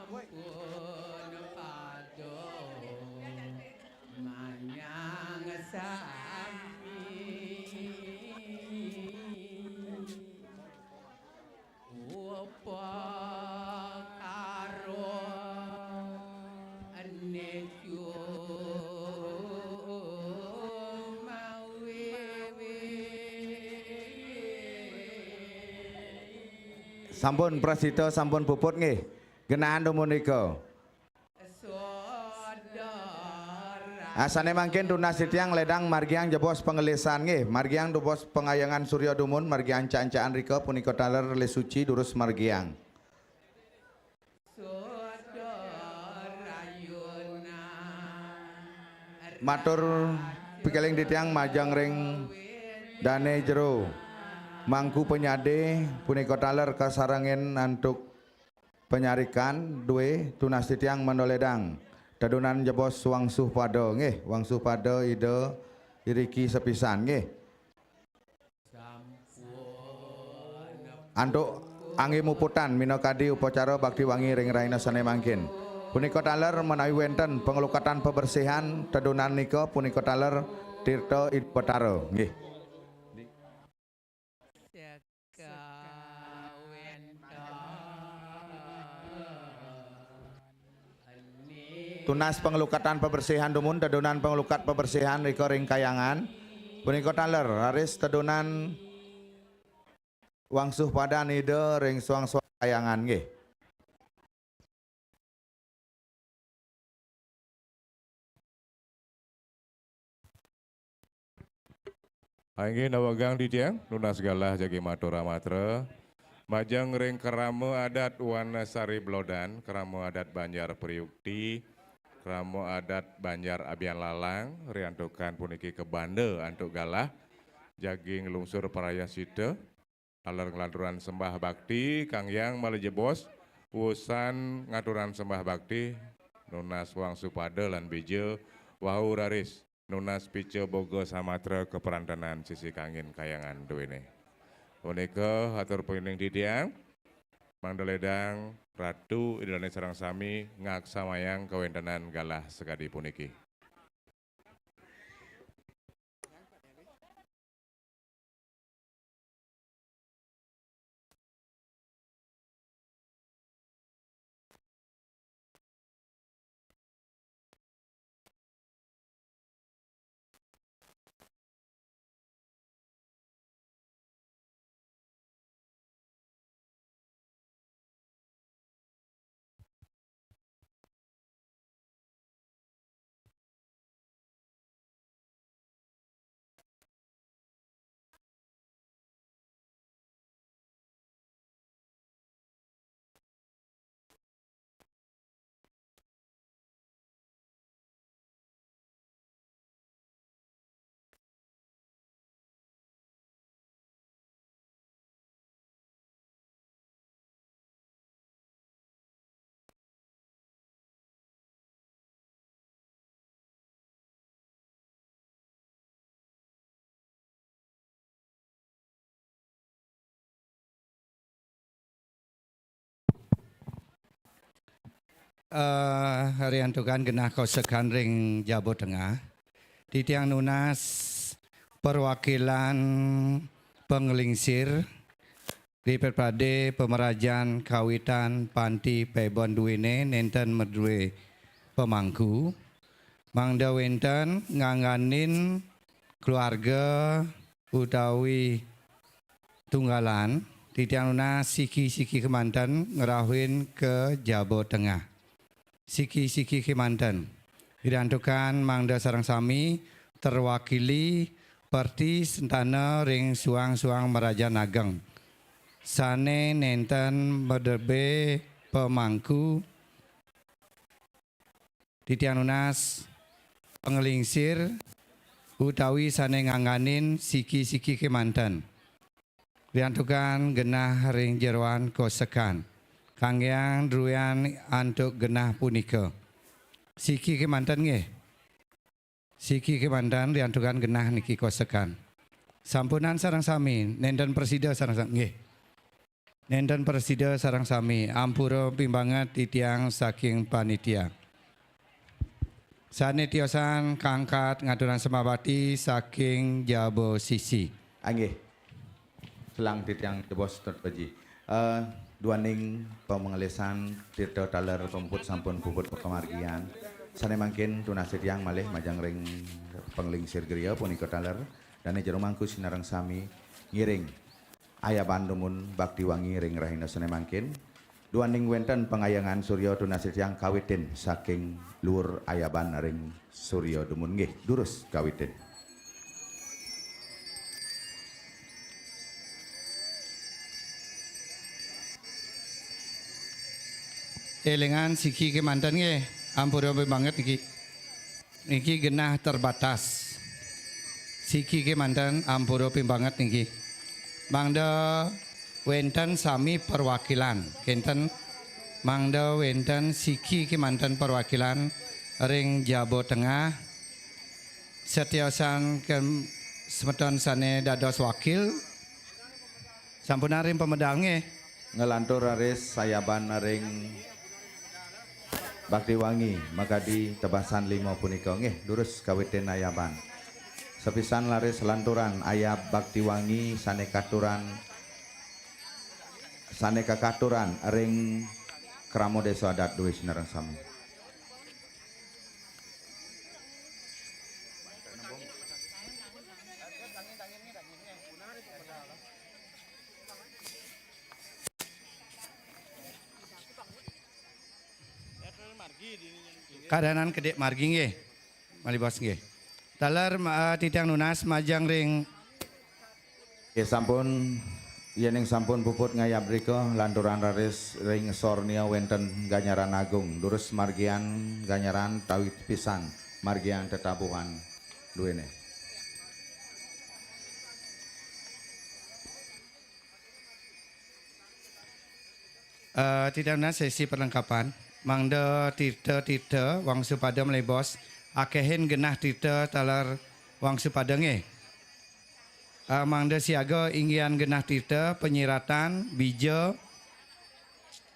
Sampun pada manyang sami. Upakara ene cumawiwi. Sampun prasida, sampun puput nggih. Genah dumun nika. Asane mangkin tunas titiang ledang margiang jebos pangelisan nggih, margiang jebos pangayangan surya dumun, margiang cancaan rika punika taler lis suci durus margiang. Matur pikiring titiang majeng ring dane jero mangku panyade punika taler kasarengin antuk panyarikan duwe tunas titiang mangda ledang. Tedunan jebos wangsuh pada nggih, wangsuh pada Ida iriki sepisan nggih. Antuk angge muputan minakadi upacara bakti wangi ring rahina sane mangkin. Punika taler menawi wenten panglukatan pabersihan tedunan nika punika taler tirta Ida Batara nggih. Tunas panglukatan pabersihan dumun, tedunan panglukat pabersihan rika ring kayangan. Punika taler, raris tedunan wangsuh padan Ida ring suang-suang kayangan nggih. Inggih nawegang titiang, nunas galah jagi matur amatra. Majeng ring krama adat Wanasari Blodan, krama adat Banjar Priyukti, krama adat Banjar Abian Lalang, riantukan puniki kabanda antuk galah, jagi nglungsur prayascita, taler nglanturang sembah bakti, kang hyang malih jebos, wusan ngaturang sembah bakti, nunas wangsuh pada lan bija, wau raris nunas pica boga samatra kaprantenan sisi kangin kayangan duene. Punika atur pining titiang, mangda ledang Ratu Ida Dane sareng sami ngaksamayang kawentenan galah sakadi puniki. Eh, riantukan genah kosekan ring Jaba Tengah. Titiang nunas perwakilan panglingsir, Dipet Pade pamrajan kawitan panti pebon duene nenten madue pamangku. Mangda wenten ngangganin keluarga utawi tunggalan, titiang nunas siki-siki kemanten ngrauhin ka Jaba Tengah. Siki-siki kemanten. Riantukan mangda sareng sami terwakili Perti Sentana ring suang-suang merajan ageng. Sane nenten madebe pamangku titiang nunas panglingsir utawi sane ngangganin siki-siki kemanten. Riantukan genah ring jeroan kosekan. Kanggeang druyan antuk genah punika. Siki kemanten nggih. Siki kemanten riantukan genah niki kosekan. Sampunang sareng sami, nenten prasida sareng sami. Nggih. Nenten prasida sareng sami, ampura pimbanget titiang saking panitia. Sane tiosan kangkat ngaturang sembah bakti saking jaba sisi. Anggih. Selang titiang jebos Tut Baji. Eh, duaning pamanglesan tirta taler pamuput sampun puput pakamargian. Sane mangkin tunas titiang malih majeng ring panglingsir griya punika taler. Dane jero mangku sinareng sami ngiring ayaban dumun bakti wangi ring rahina sane mangkin. Duaning wenten pangayangan surya tunas titiang kawitin saking luur ayaban ring surya dumun nggih. Durus kawitin. Elingan siki kemanten nggih, ampura banget niki. Niki genah terbatas. Siki kemanten ampura pimbanget niki. Mangda wenten sami perwakilan, kenten mangda wenten siki kemanten perwakilan ring jaba tengah. Setiosan kem-, semeton sane dados wakil, sampunang ring pamedal nggih. Nglantur raris ayaban ring bakti wangi makadi tebasan lima punika nggih, durus kawitin ayaban. Sapisan raris lanturan ayab bakti wangi sane katuran, sane kakaturan ring krama desa adat duwe sinareng sami. Kadanan kedik margi nggih. Malih bos nggih. Taler ma-, titiang nunas majeng ring. Nggih sampun, yening sampun puput ngayab rika, lanturan raris ring sornia wenten ganyaran agung, durus margian ganyaran tawi pisan, margian tetabuhan duene. Eh, titiang nunas sesi perlengkapan. Mangda tirta-tirta wangsupada malih bos, akehin genah tirta taler wangsupada nggih. Eh, mangda siaga inggihan genah tirta, penyiratan, bija,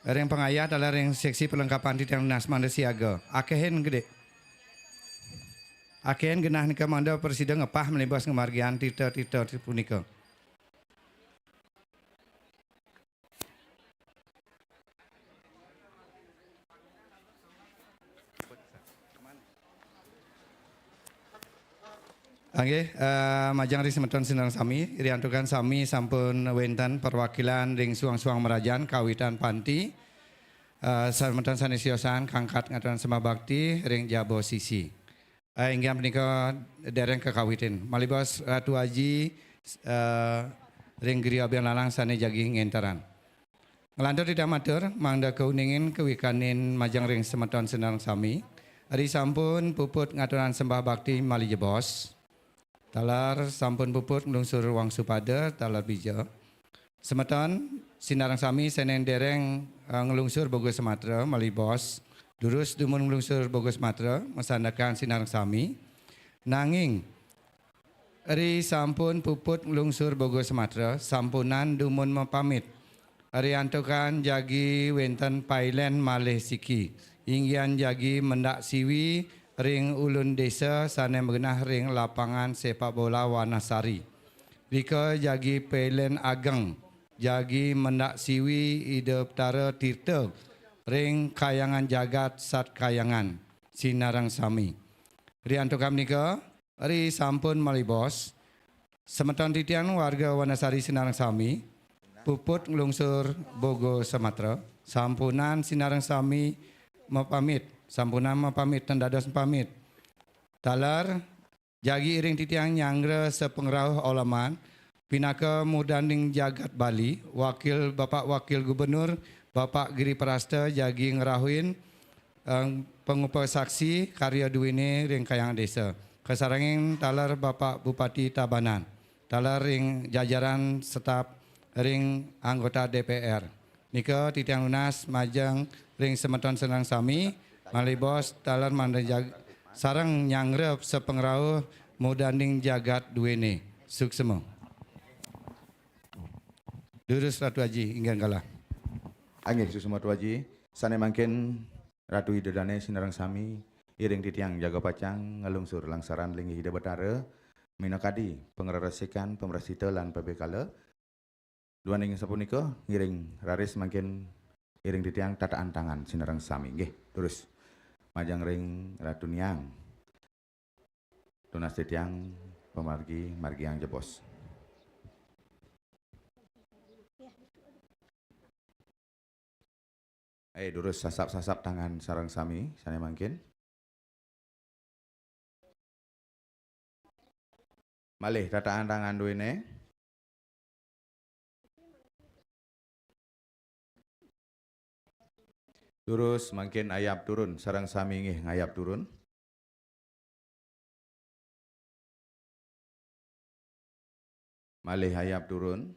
ring pangayah taler ring seksi perlengkapan titiang nunas mangda siaga. Akehin gede. Akehin genah nika mangda prasida ngepah malih bos ngamargiang tirta-tirta punika. Inggih, eh, majeng ring semeton sinareng sami, riantukan sami sampun wenten perwakilan ring suang-suang merajan kawitan panti. Eh, semeton sane siosan kangkat ngaturang sembah bakti ring jaba sisi. Eh, inggih punika dereng kakawitin. Malih bos Ratu Aji, eh, ring griya abyan lalang sane jagi ngenteran. Nglantur titiang matur, mangda kauningin kawikanin majeng ring semeton sinareng sami. Ari sampun puput ngaturang sembah bakti malih jebos. Taler sampun puput nglungsur wangsupada, taler bija. Semeton sinareng sami sane dereng, eh, nglungsur boga samatra malih bos. Durus dumun nglungsur boga samatra, masandekan sinareng sami. Nanging, ri sampun puput nglungsur boga samatra, sampunang dumun mapamit. Riantukan jagi wenten pailen malih siki. Inggihan jagi mendak siwi ring ulun desa sane magenah ring lapangan sepak bola Wanasari. Rika jagi pailen ageng, jagi mendak siwi Ida Betara Tirta ring kayangan jagat sat kayangan sinareng sami. Riantukan nika, ri sampun malih bos, semeton titiang warga Wanasari sinareng sami, puput nglungsur boga samatra, sampunang sinareng sami mapamit, sampunang mapamit, tan dados mapamit. Taler jagi iring titiang nyanggra sapangrauh oleman, pinaka mudaning jagat Bali, wakil Bapak Wakil Gubernur, Bapak Giri Prasta jagi ngrauhin, eh, pangupasaksi karya duene ring Kahyangan Desa. Kasarengin taler Bapak Bupati Tabanan, taler ring jajaran staf ring anggota D P R. Nika titiang nunas majeng ring semeton sareng sami, malih bos taler mangda jag-, sareng nyanggra sapangrauh mudaning jagat duene. Suksma. Durus Ratu Aji, inggih galah. Inggih, suksma Ratu Aji. Sane mangkin Ratu Ida Dane sinareng sami, iring titiang jaga pacang nglungsur langsaran linggih Ida Batara, minakadi pangreresikan, pamrasita lan pabekala. Duaning sapunika, ngiring raris mangkin iring titiang tataan tangan sinareng sami. Nggih, terus majeng ring Ratu Niang. Tunas titiang pamargi, margiang jebos. Eh, durus sasap-sasap tangan sareng sami, sane mangkin. Malih tataan tangan duene. Durus mangkin ayab turun, sareng sami nggih ngayab turun. Malih ayab turun.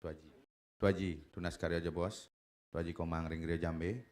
Tuaji. Tuaji, tunas karya jebos. Tuaji Komang ring Griya Jambe.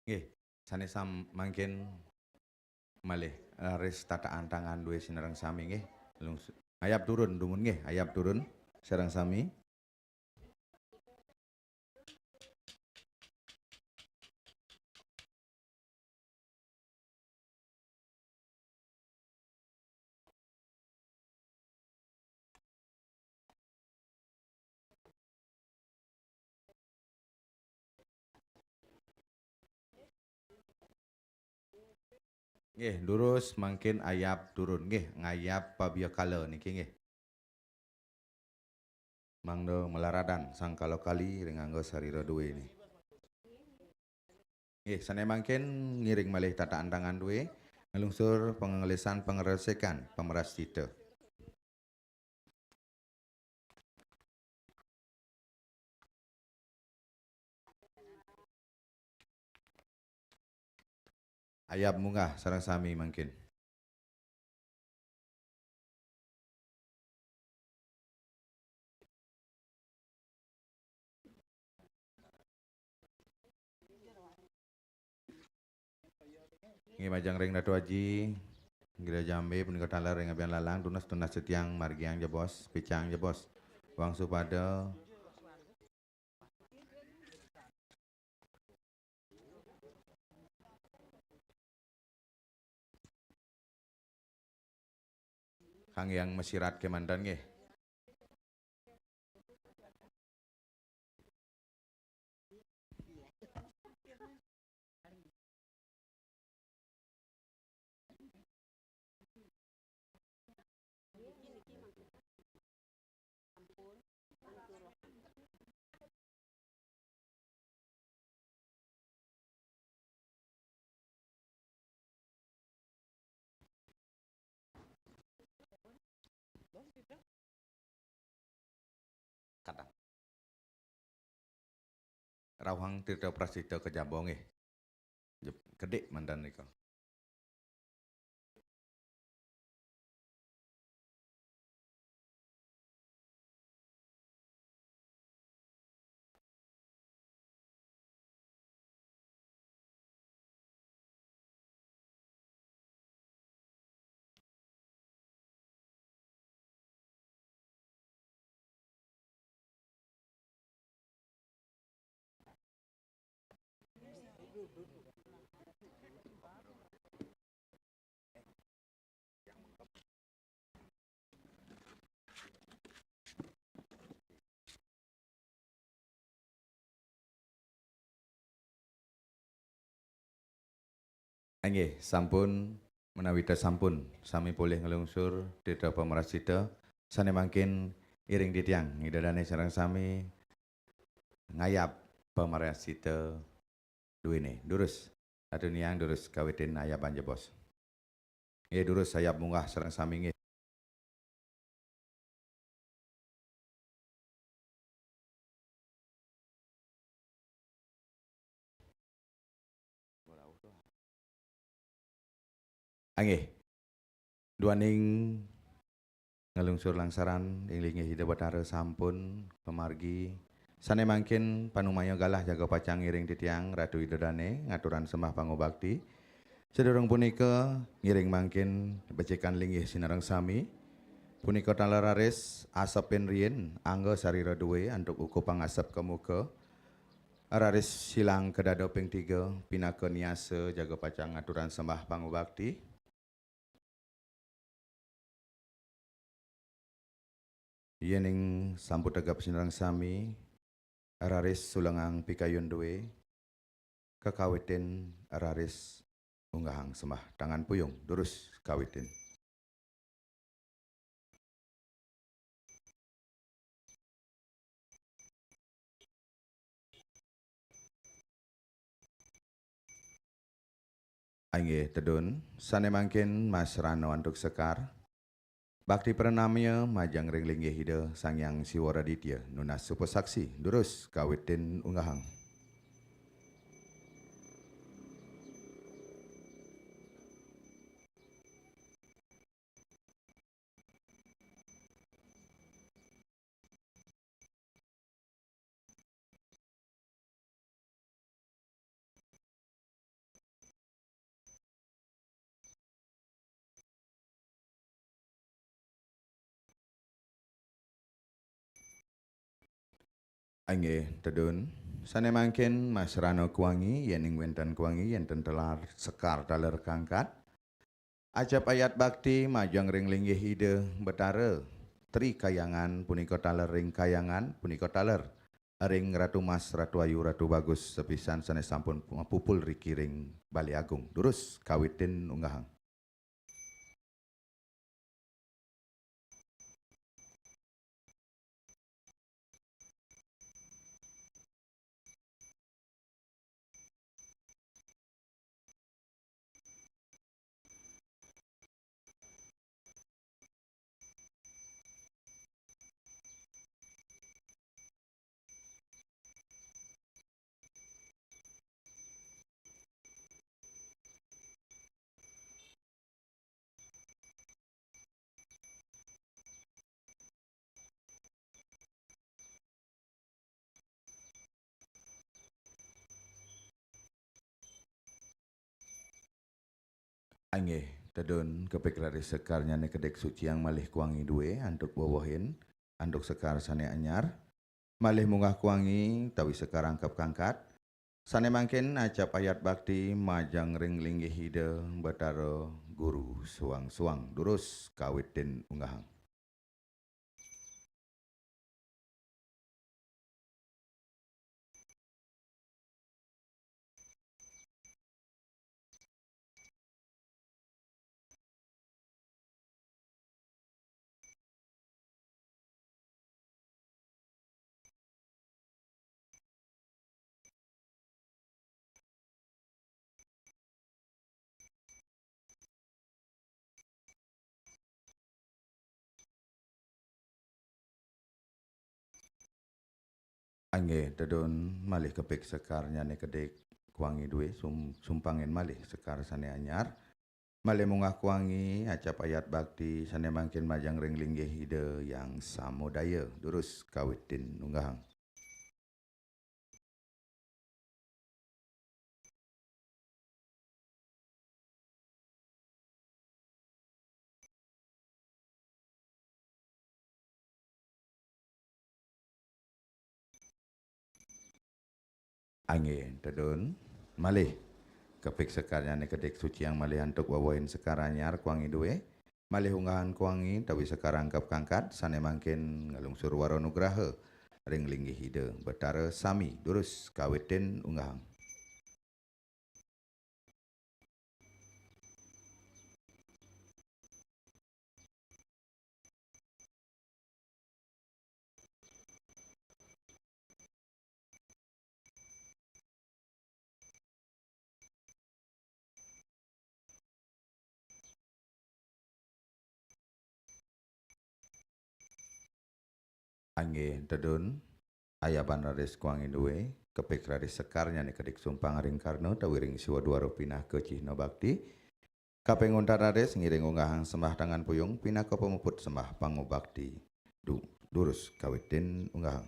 Nggih, sane sam-, mangkin malih, eh, raris tataan tangan duwe sinareng sami nggih. Lungsu-, ayab turun dumun nggih, ayab turun sareng sami. Nggih, durus mangkin ayab turun nggih, ngayab pabekala niki nggih. Mangda malaradan sangkala kali ring angga sarira duene. Nggih, sane mangkin ngiring malih tataan tangan duwe, nglungsur panganglesan pangresikan pamrasita. Ayab munggah sareng sami mangkin. Nggih, majeng ring Ratu Aji, Griya Jambe punika taler ring abian lalang, tunas-tunas titiang margiang jebos, picang jebos. Wangsupada. Kang Hyang masirat kemanten nggih. rauhang tirta prasida kajaba nggih. Jep, kedik manten nika. Inggih, sampun, menawi ta sampun, sami polih nglungsur tirta pamarasita, sane mangkin iring titiang, Ida Dane sareng sami ngayab pamarasita duene. Durus, Ratu Niang, durus kawitin ayab anjebos. Nggih, durus ayab munggah sareng sami nggih. Inggih. Duaning nglungsur langsaran ing linggih Ida Batara sampun pamargi. Sane mangkin panumaya galah jaga pacang ngiring titiang Ratu Ida Dane ngaturang sembah pangubakti. Sadurung punika ngiring mangkin becikan linggih sinareng sami. Punika taler raris asepin riin angga sarira due antuk uku pangasep ka muka. Raris silang kadada ping tiga pinaka niasa jaga pacang ngaturang sembah pangubakti. Yening sampun tegep sinareng sami, raris sulengang pikayun due, kakawitin raris unggahang sembah tangan puyung, durus kawitin. Inggih, tedun, sane mangkin Mas Rano antuk sekar. Bakti pranamya majeng ring linggih Ida Sang Hyang Siwa Raditya, nunas supasaksi, durus kawitin unggahang. Inggih, tedun. Sane mangkin Mas Rano kuangi, yening wenten kuangi, yenten telar sekar taler kangkat. Ajab ayat bakti majeng ring linggih Ida Betara Tri Kayangan punika taler ring Kayangan, punika taler ring Ratu Mas, Ratu Ayu, Ratu Bagus, sepisan sane sampun mapupul riki ring Bale Agung. Durus kawitin unggahang. Inggih, tedun kepik raris sekarnyane kedik suciang malih kuangi due antuk wewehin, antuk sekar sane anyar, malih munggah kuangi tawi sekar angkep kangkat, sane mangkin acap ayat bakti majeng ring linggih Ida Batara Guru suang-suang durus kawitin unggahang. Anggih, tedun malih kepik sekarnyané kedik kuangi dué, sum-, sumpangin malih sekar sané anyar. Malih munggah kuangi, acap ayat bakti sané mangkin majeng ring linggih Ida Hyang Samodaya. Durus kawitin unggahang. Anggih, tedun. Malih. Kepik sekarnyané kedik suciang malih antuk wewehin sekar anyar kuangi dué. Malih unggahan kuangi tawi sekar angkep kangkat sané mangkin nglungsur wara nugraha ring linggih Ida Betara sami. Durus kawitin unggahang. Anggih, tedun, ayaban raris kuangi dué, kepik raris sekarnyané kedik sumpang ring karna tawi ring siwa duara pinaka cihna bakti. Kaping untat raris ngiring unggahang sembah tangan puyung pinaka pamuput sembah pangubakti. Du-, durus kawitin unggahang.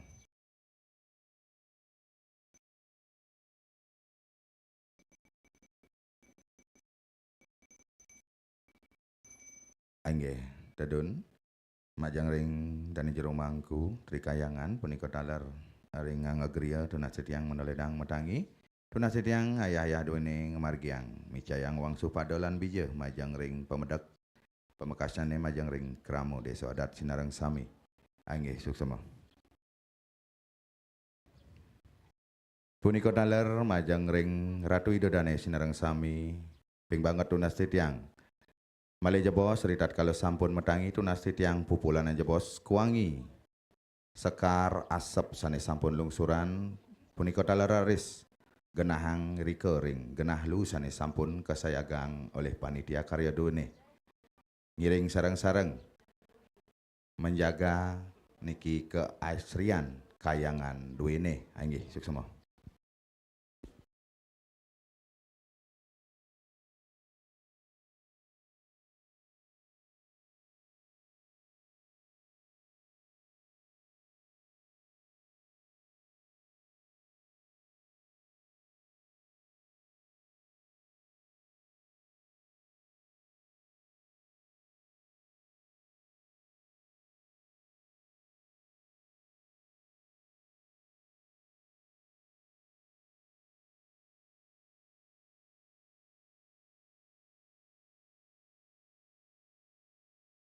Anggih, tedun, majeng ring Dane Jero Mangku, Tri Kayangan, punika taler ring Angga Gria, tunas titiang manolédang matangi, tunas titiang ayah-ayah duéné ngamargiang, micayang wangsu pada lan bija, majeng ring pamedek, pamekasnyané majeng ring krama désa adat sinareng sami. Anggih, suksema. Punika taler majeng ring Ratu Ida Dane sinareng sami, ping banget tunas titiang. Malih jebos, ritatkala sampun matangi tunas titiang pupulan jebos kuangi. Sekar asep sané sampun lungsuran, punika taler raris genahang rika ring genah lu sané sampun kasayagang olih panitia karya duéné. Ngiring sareng-sareng menjaga niki keasrian kayangan duéné. Inggih, suksema.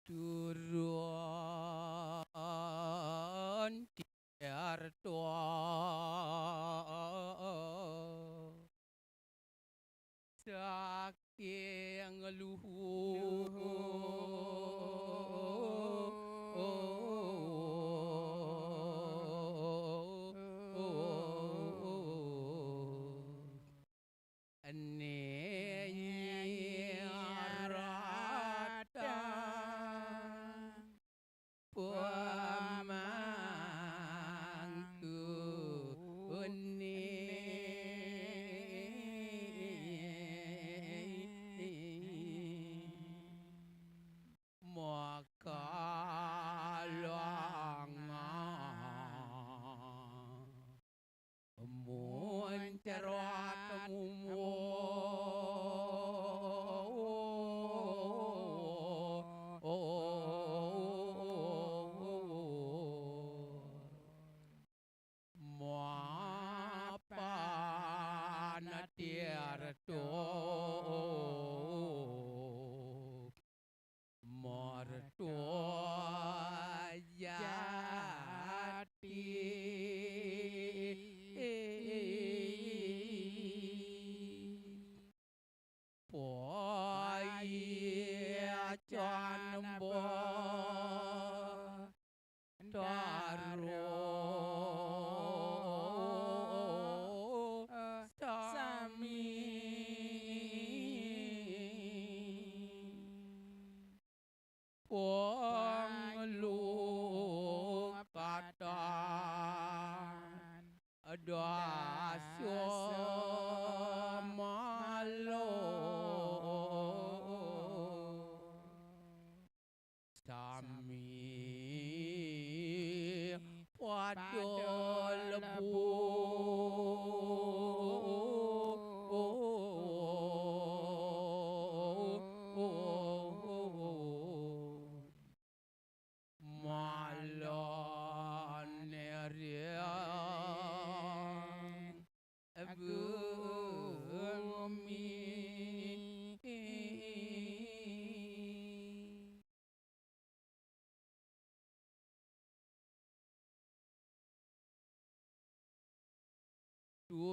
Turun tiar tua. Saking luhur. Ene rata pemangku.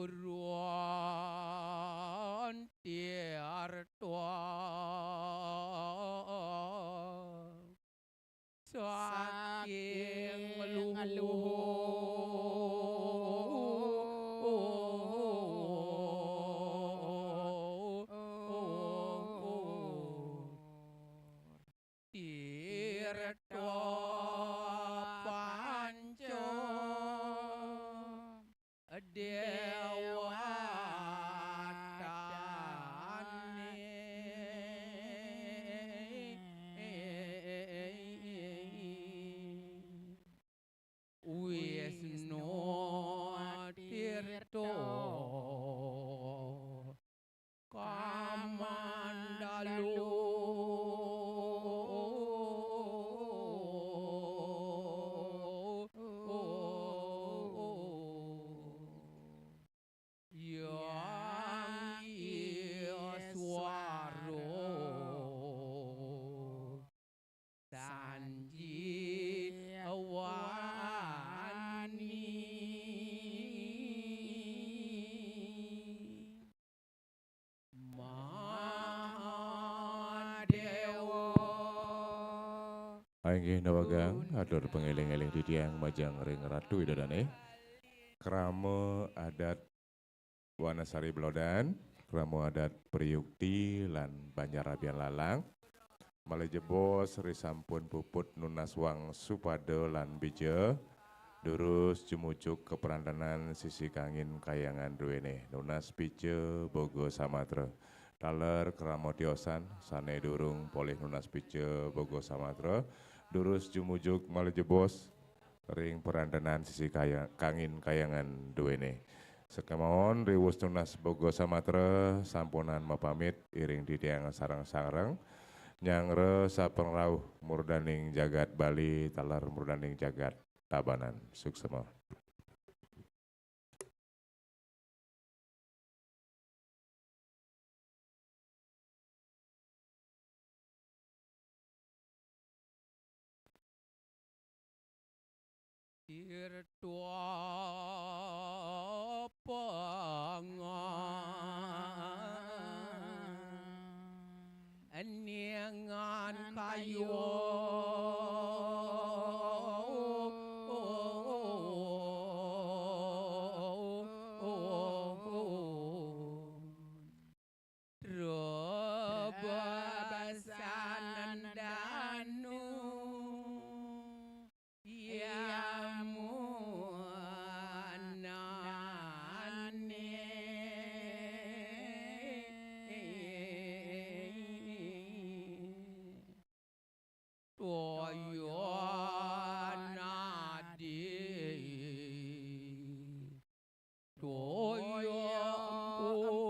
Ron tirta saking luhur. Tirta panca dewatane. Wisnu tirta kamandalu. Yang Iswara sanjiwani. Mahadewa. Inggih nawagang, atur pangeling-eling titiang majeng ring Ratu Ida Dane. Krama adat Wanasari Belodan, krama adat Priyukti lan Banjar Abian Lalang. Malih jebos risampun puput nunas wangsu pada lan bija, durus jumujuk kaprantenan sisi kangin kayangan duene. Nunas bija boga samatra. Taler krama tiosan sane durung polih nunas bija boga samatra, durus jumujuk malih jebos ring prantenan sisi kaya-, kangin kayangan duene. Sakemawon riwus nunas boga samatra sampunang mapamit iring titiang sareng-sareng nyanggra sapangrauh murdaning jagat Bali, taler murdaning jagat Tabanan. Suksema. Tirta pangan ningan kayu. Rebasan danu yamunane. Toya nadi. Toya empu.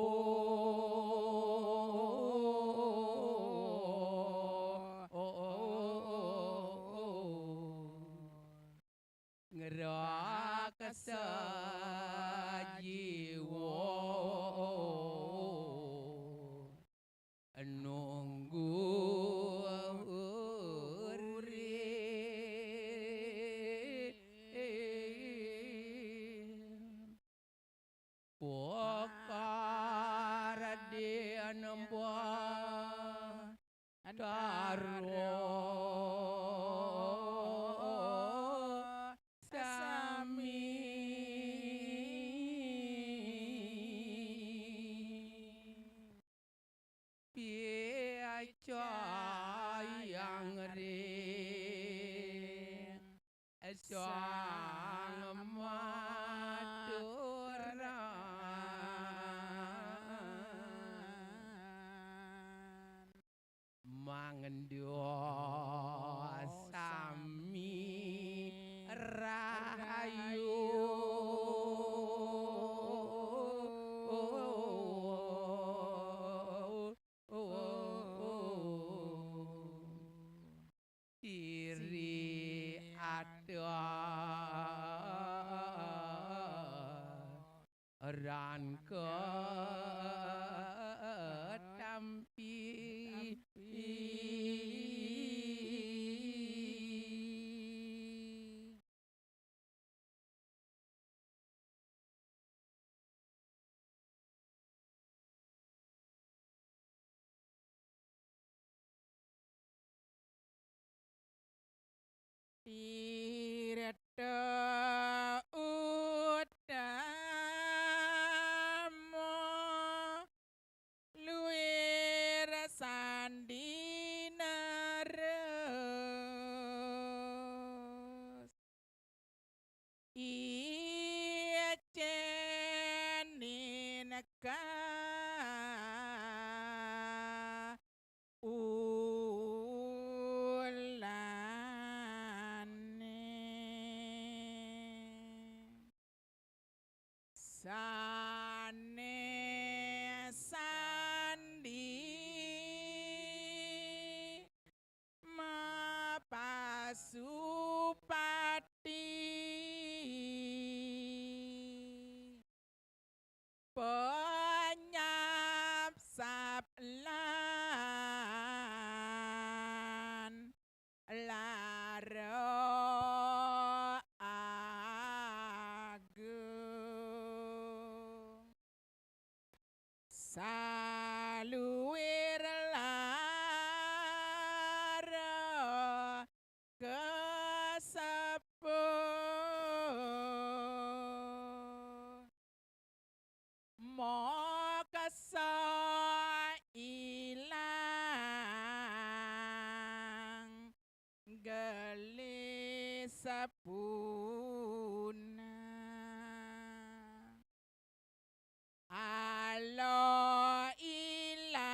Tirta utama luir sandi narus. Iya cenin ka ulane. Sane sandi mapasupati. Penyapsap lan lara agung. Saluir lara kasepuh. Moksa ilang gelis puna. Alo ilang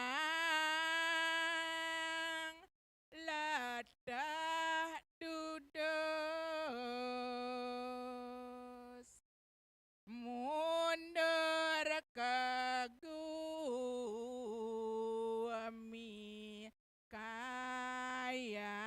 ledeh dudos. Mundur ke gumi kayangan.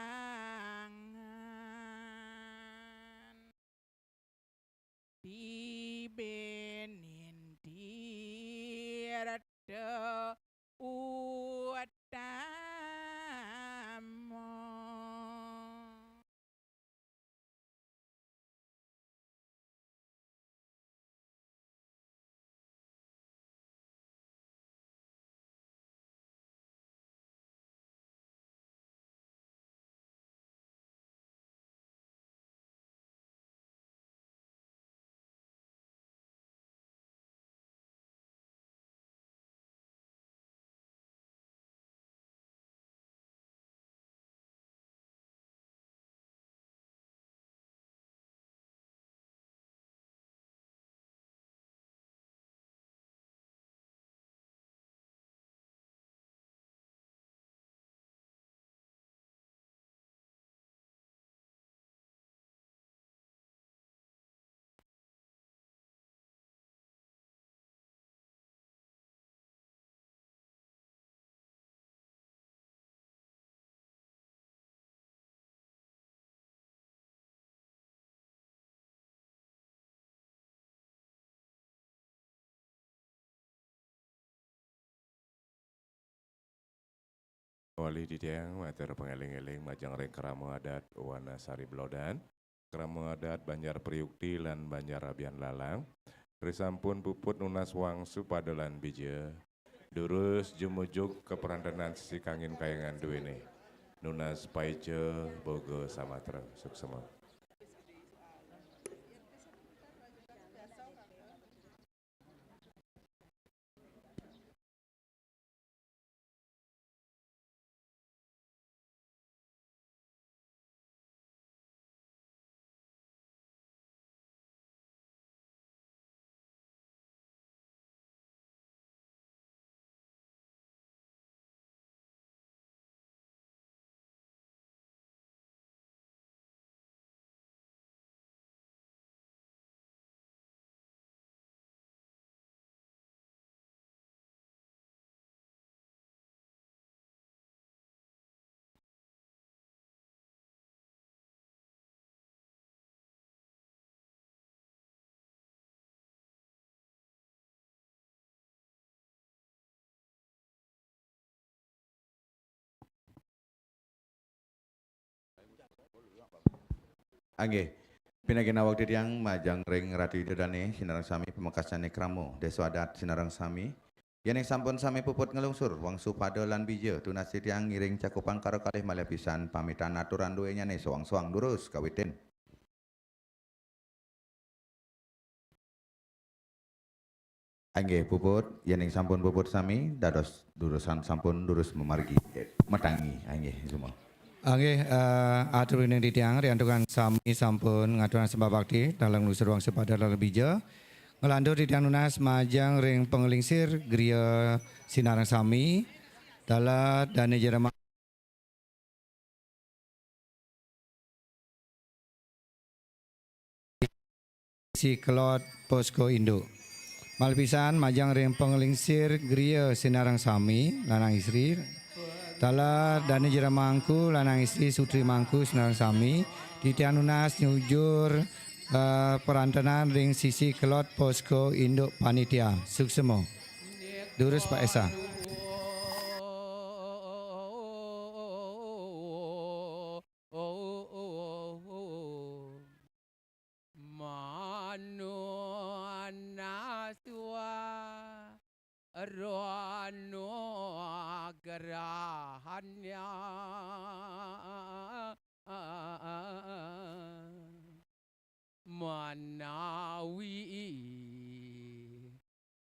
Tibenin tirta utama. Malih titiang matur pangeling-eling majeng ring krama adat Wanasari Blodan, krama adat Banjar Priukti lan Banjar Abian Lalang. Risampun puput nunas wangsu pada lan bija, durus jumujug kaprantenan sisi kangin kayangan duene. Nunas paica boga samatra. Suksema. Inggih. Pinaginawa titiang majeng ring Ratu Ida Dane, sinareng sami pamekasnyané krama, désa adat sinareng sami, Yéning sampun sami puput nglungsur, wangsu pada lan bija, tunas titiang ngiring cakupan karo kalih malih pisan pamitan aturan duényané soang-soang durus kawitin. Inggih puput, yéning sampun puput sami, dados durusan sampun durus mamargi, eh, matangi, inggih semua. Inggih, eh, atur wining titiang, riantukan sami sampun ngaturang sembah bakti, dalem nglungsur wangsu pada dalem bija, nglantur titiang nunas majeng ring panglingsir griya sinareng sami, dalat dane jerema si kelod posko induk. Malpisan majeng ring panglingsir griya sinareng sami, lanang istri, dalat dane jeremangku, lanang istri, sutri mangku, sinareng sami, titiang nunas nyujur, eh, perantenan ring sisi kelod posko induk panitia. Suksema. Durus Pak Esa. Manunaswa ranu gerahanya manawi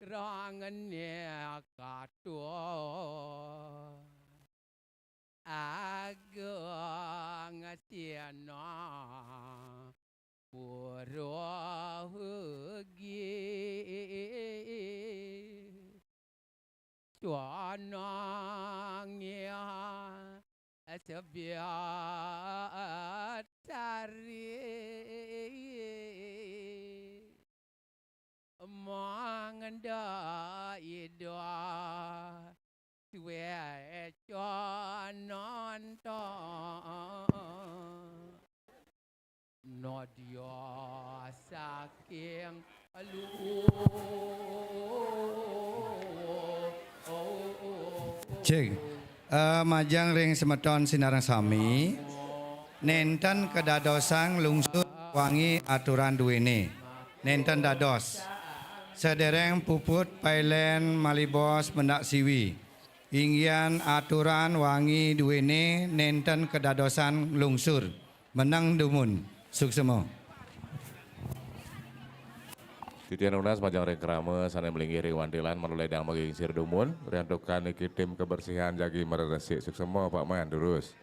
rangene katon. Ageng sena purugi. Canang ya sebiat tari. Mangda ida sueca nonton. Nadia saking lu. Cik, eh, majeng ring semeton sinareng sami, nenten kadadosang lungsur wangi aturan duene. Nenten dados. Sedereng puput pailen malibos mendak siwi. Inggian aturan wangi duene nenten kadadosang lungsur. Meneng dumun. Suksema. Titiang nunas majeng ring krama sane malinggih ring wantilan manoleh dang magingsir dumun. Riantukan niki tim kebersihan jagi mreresik. Suksema Pak Man, durus.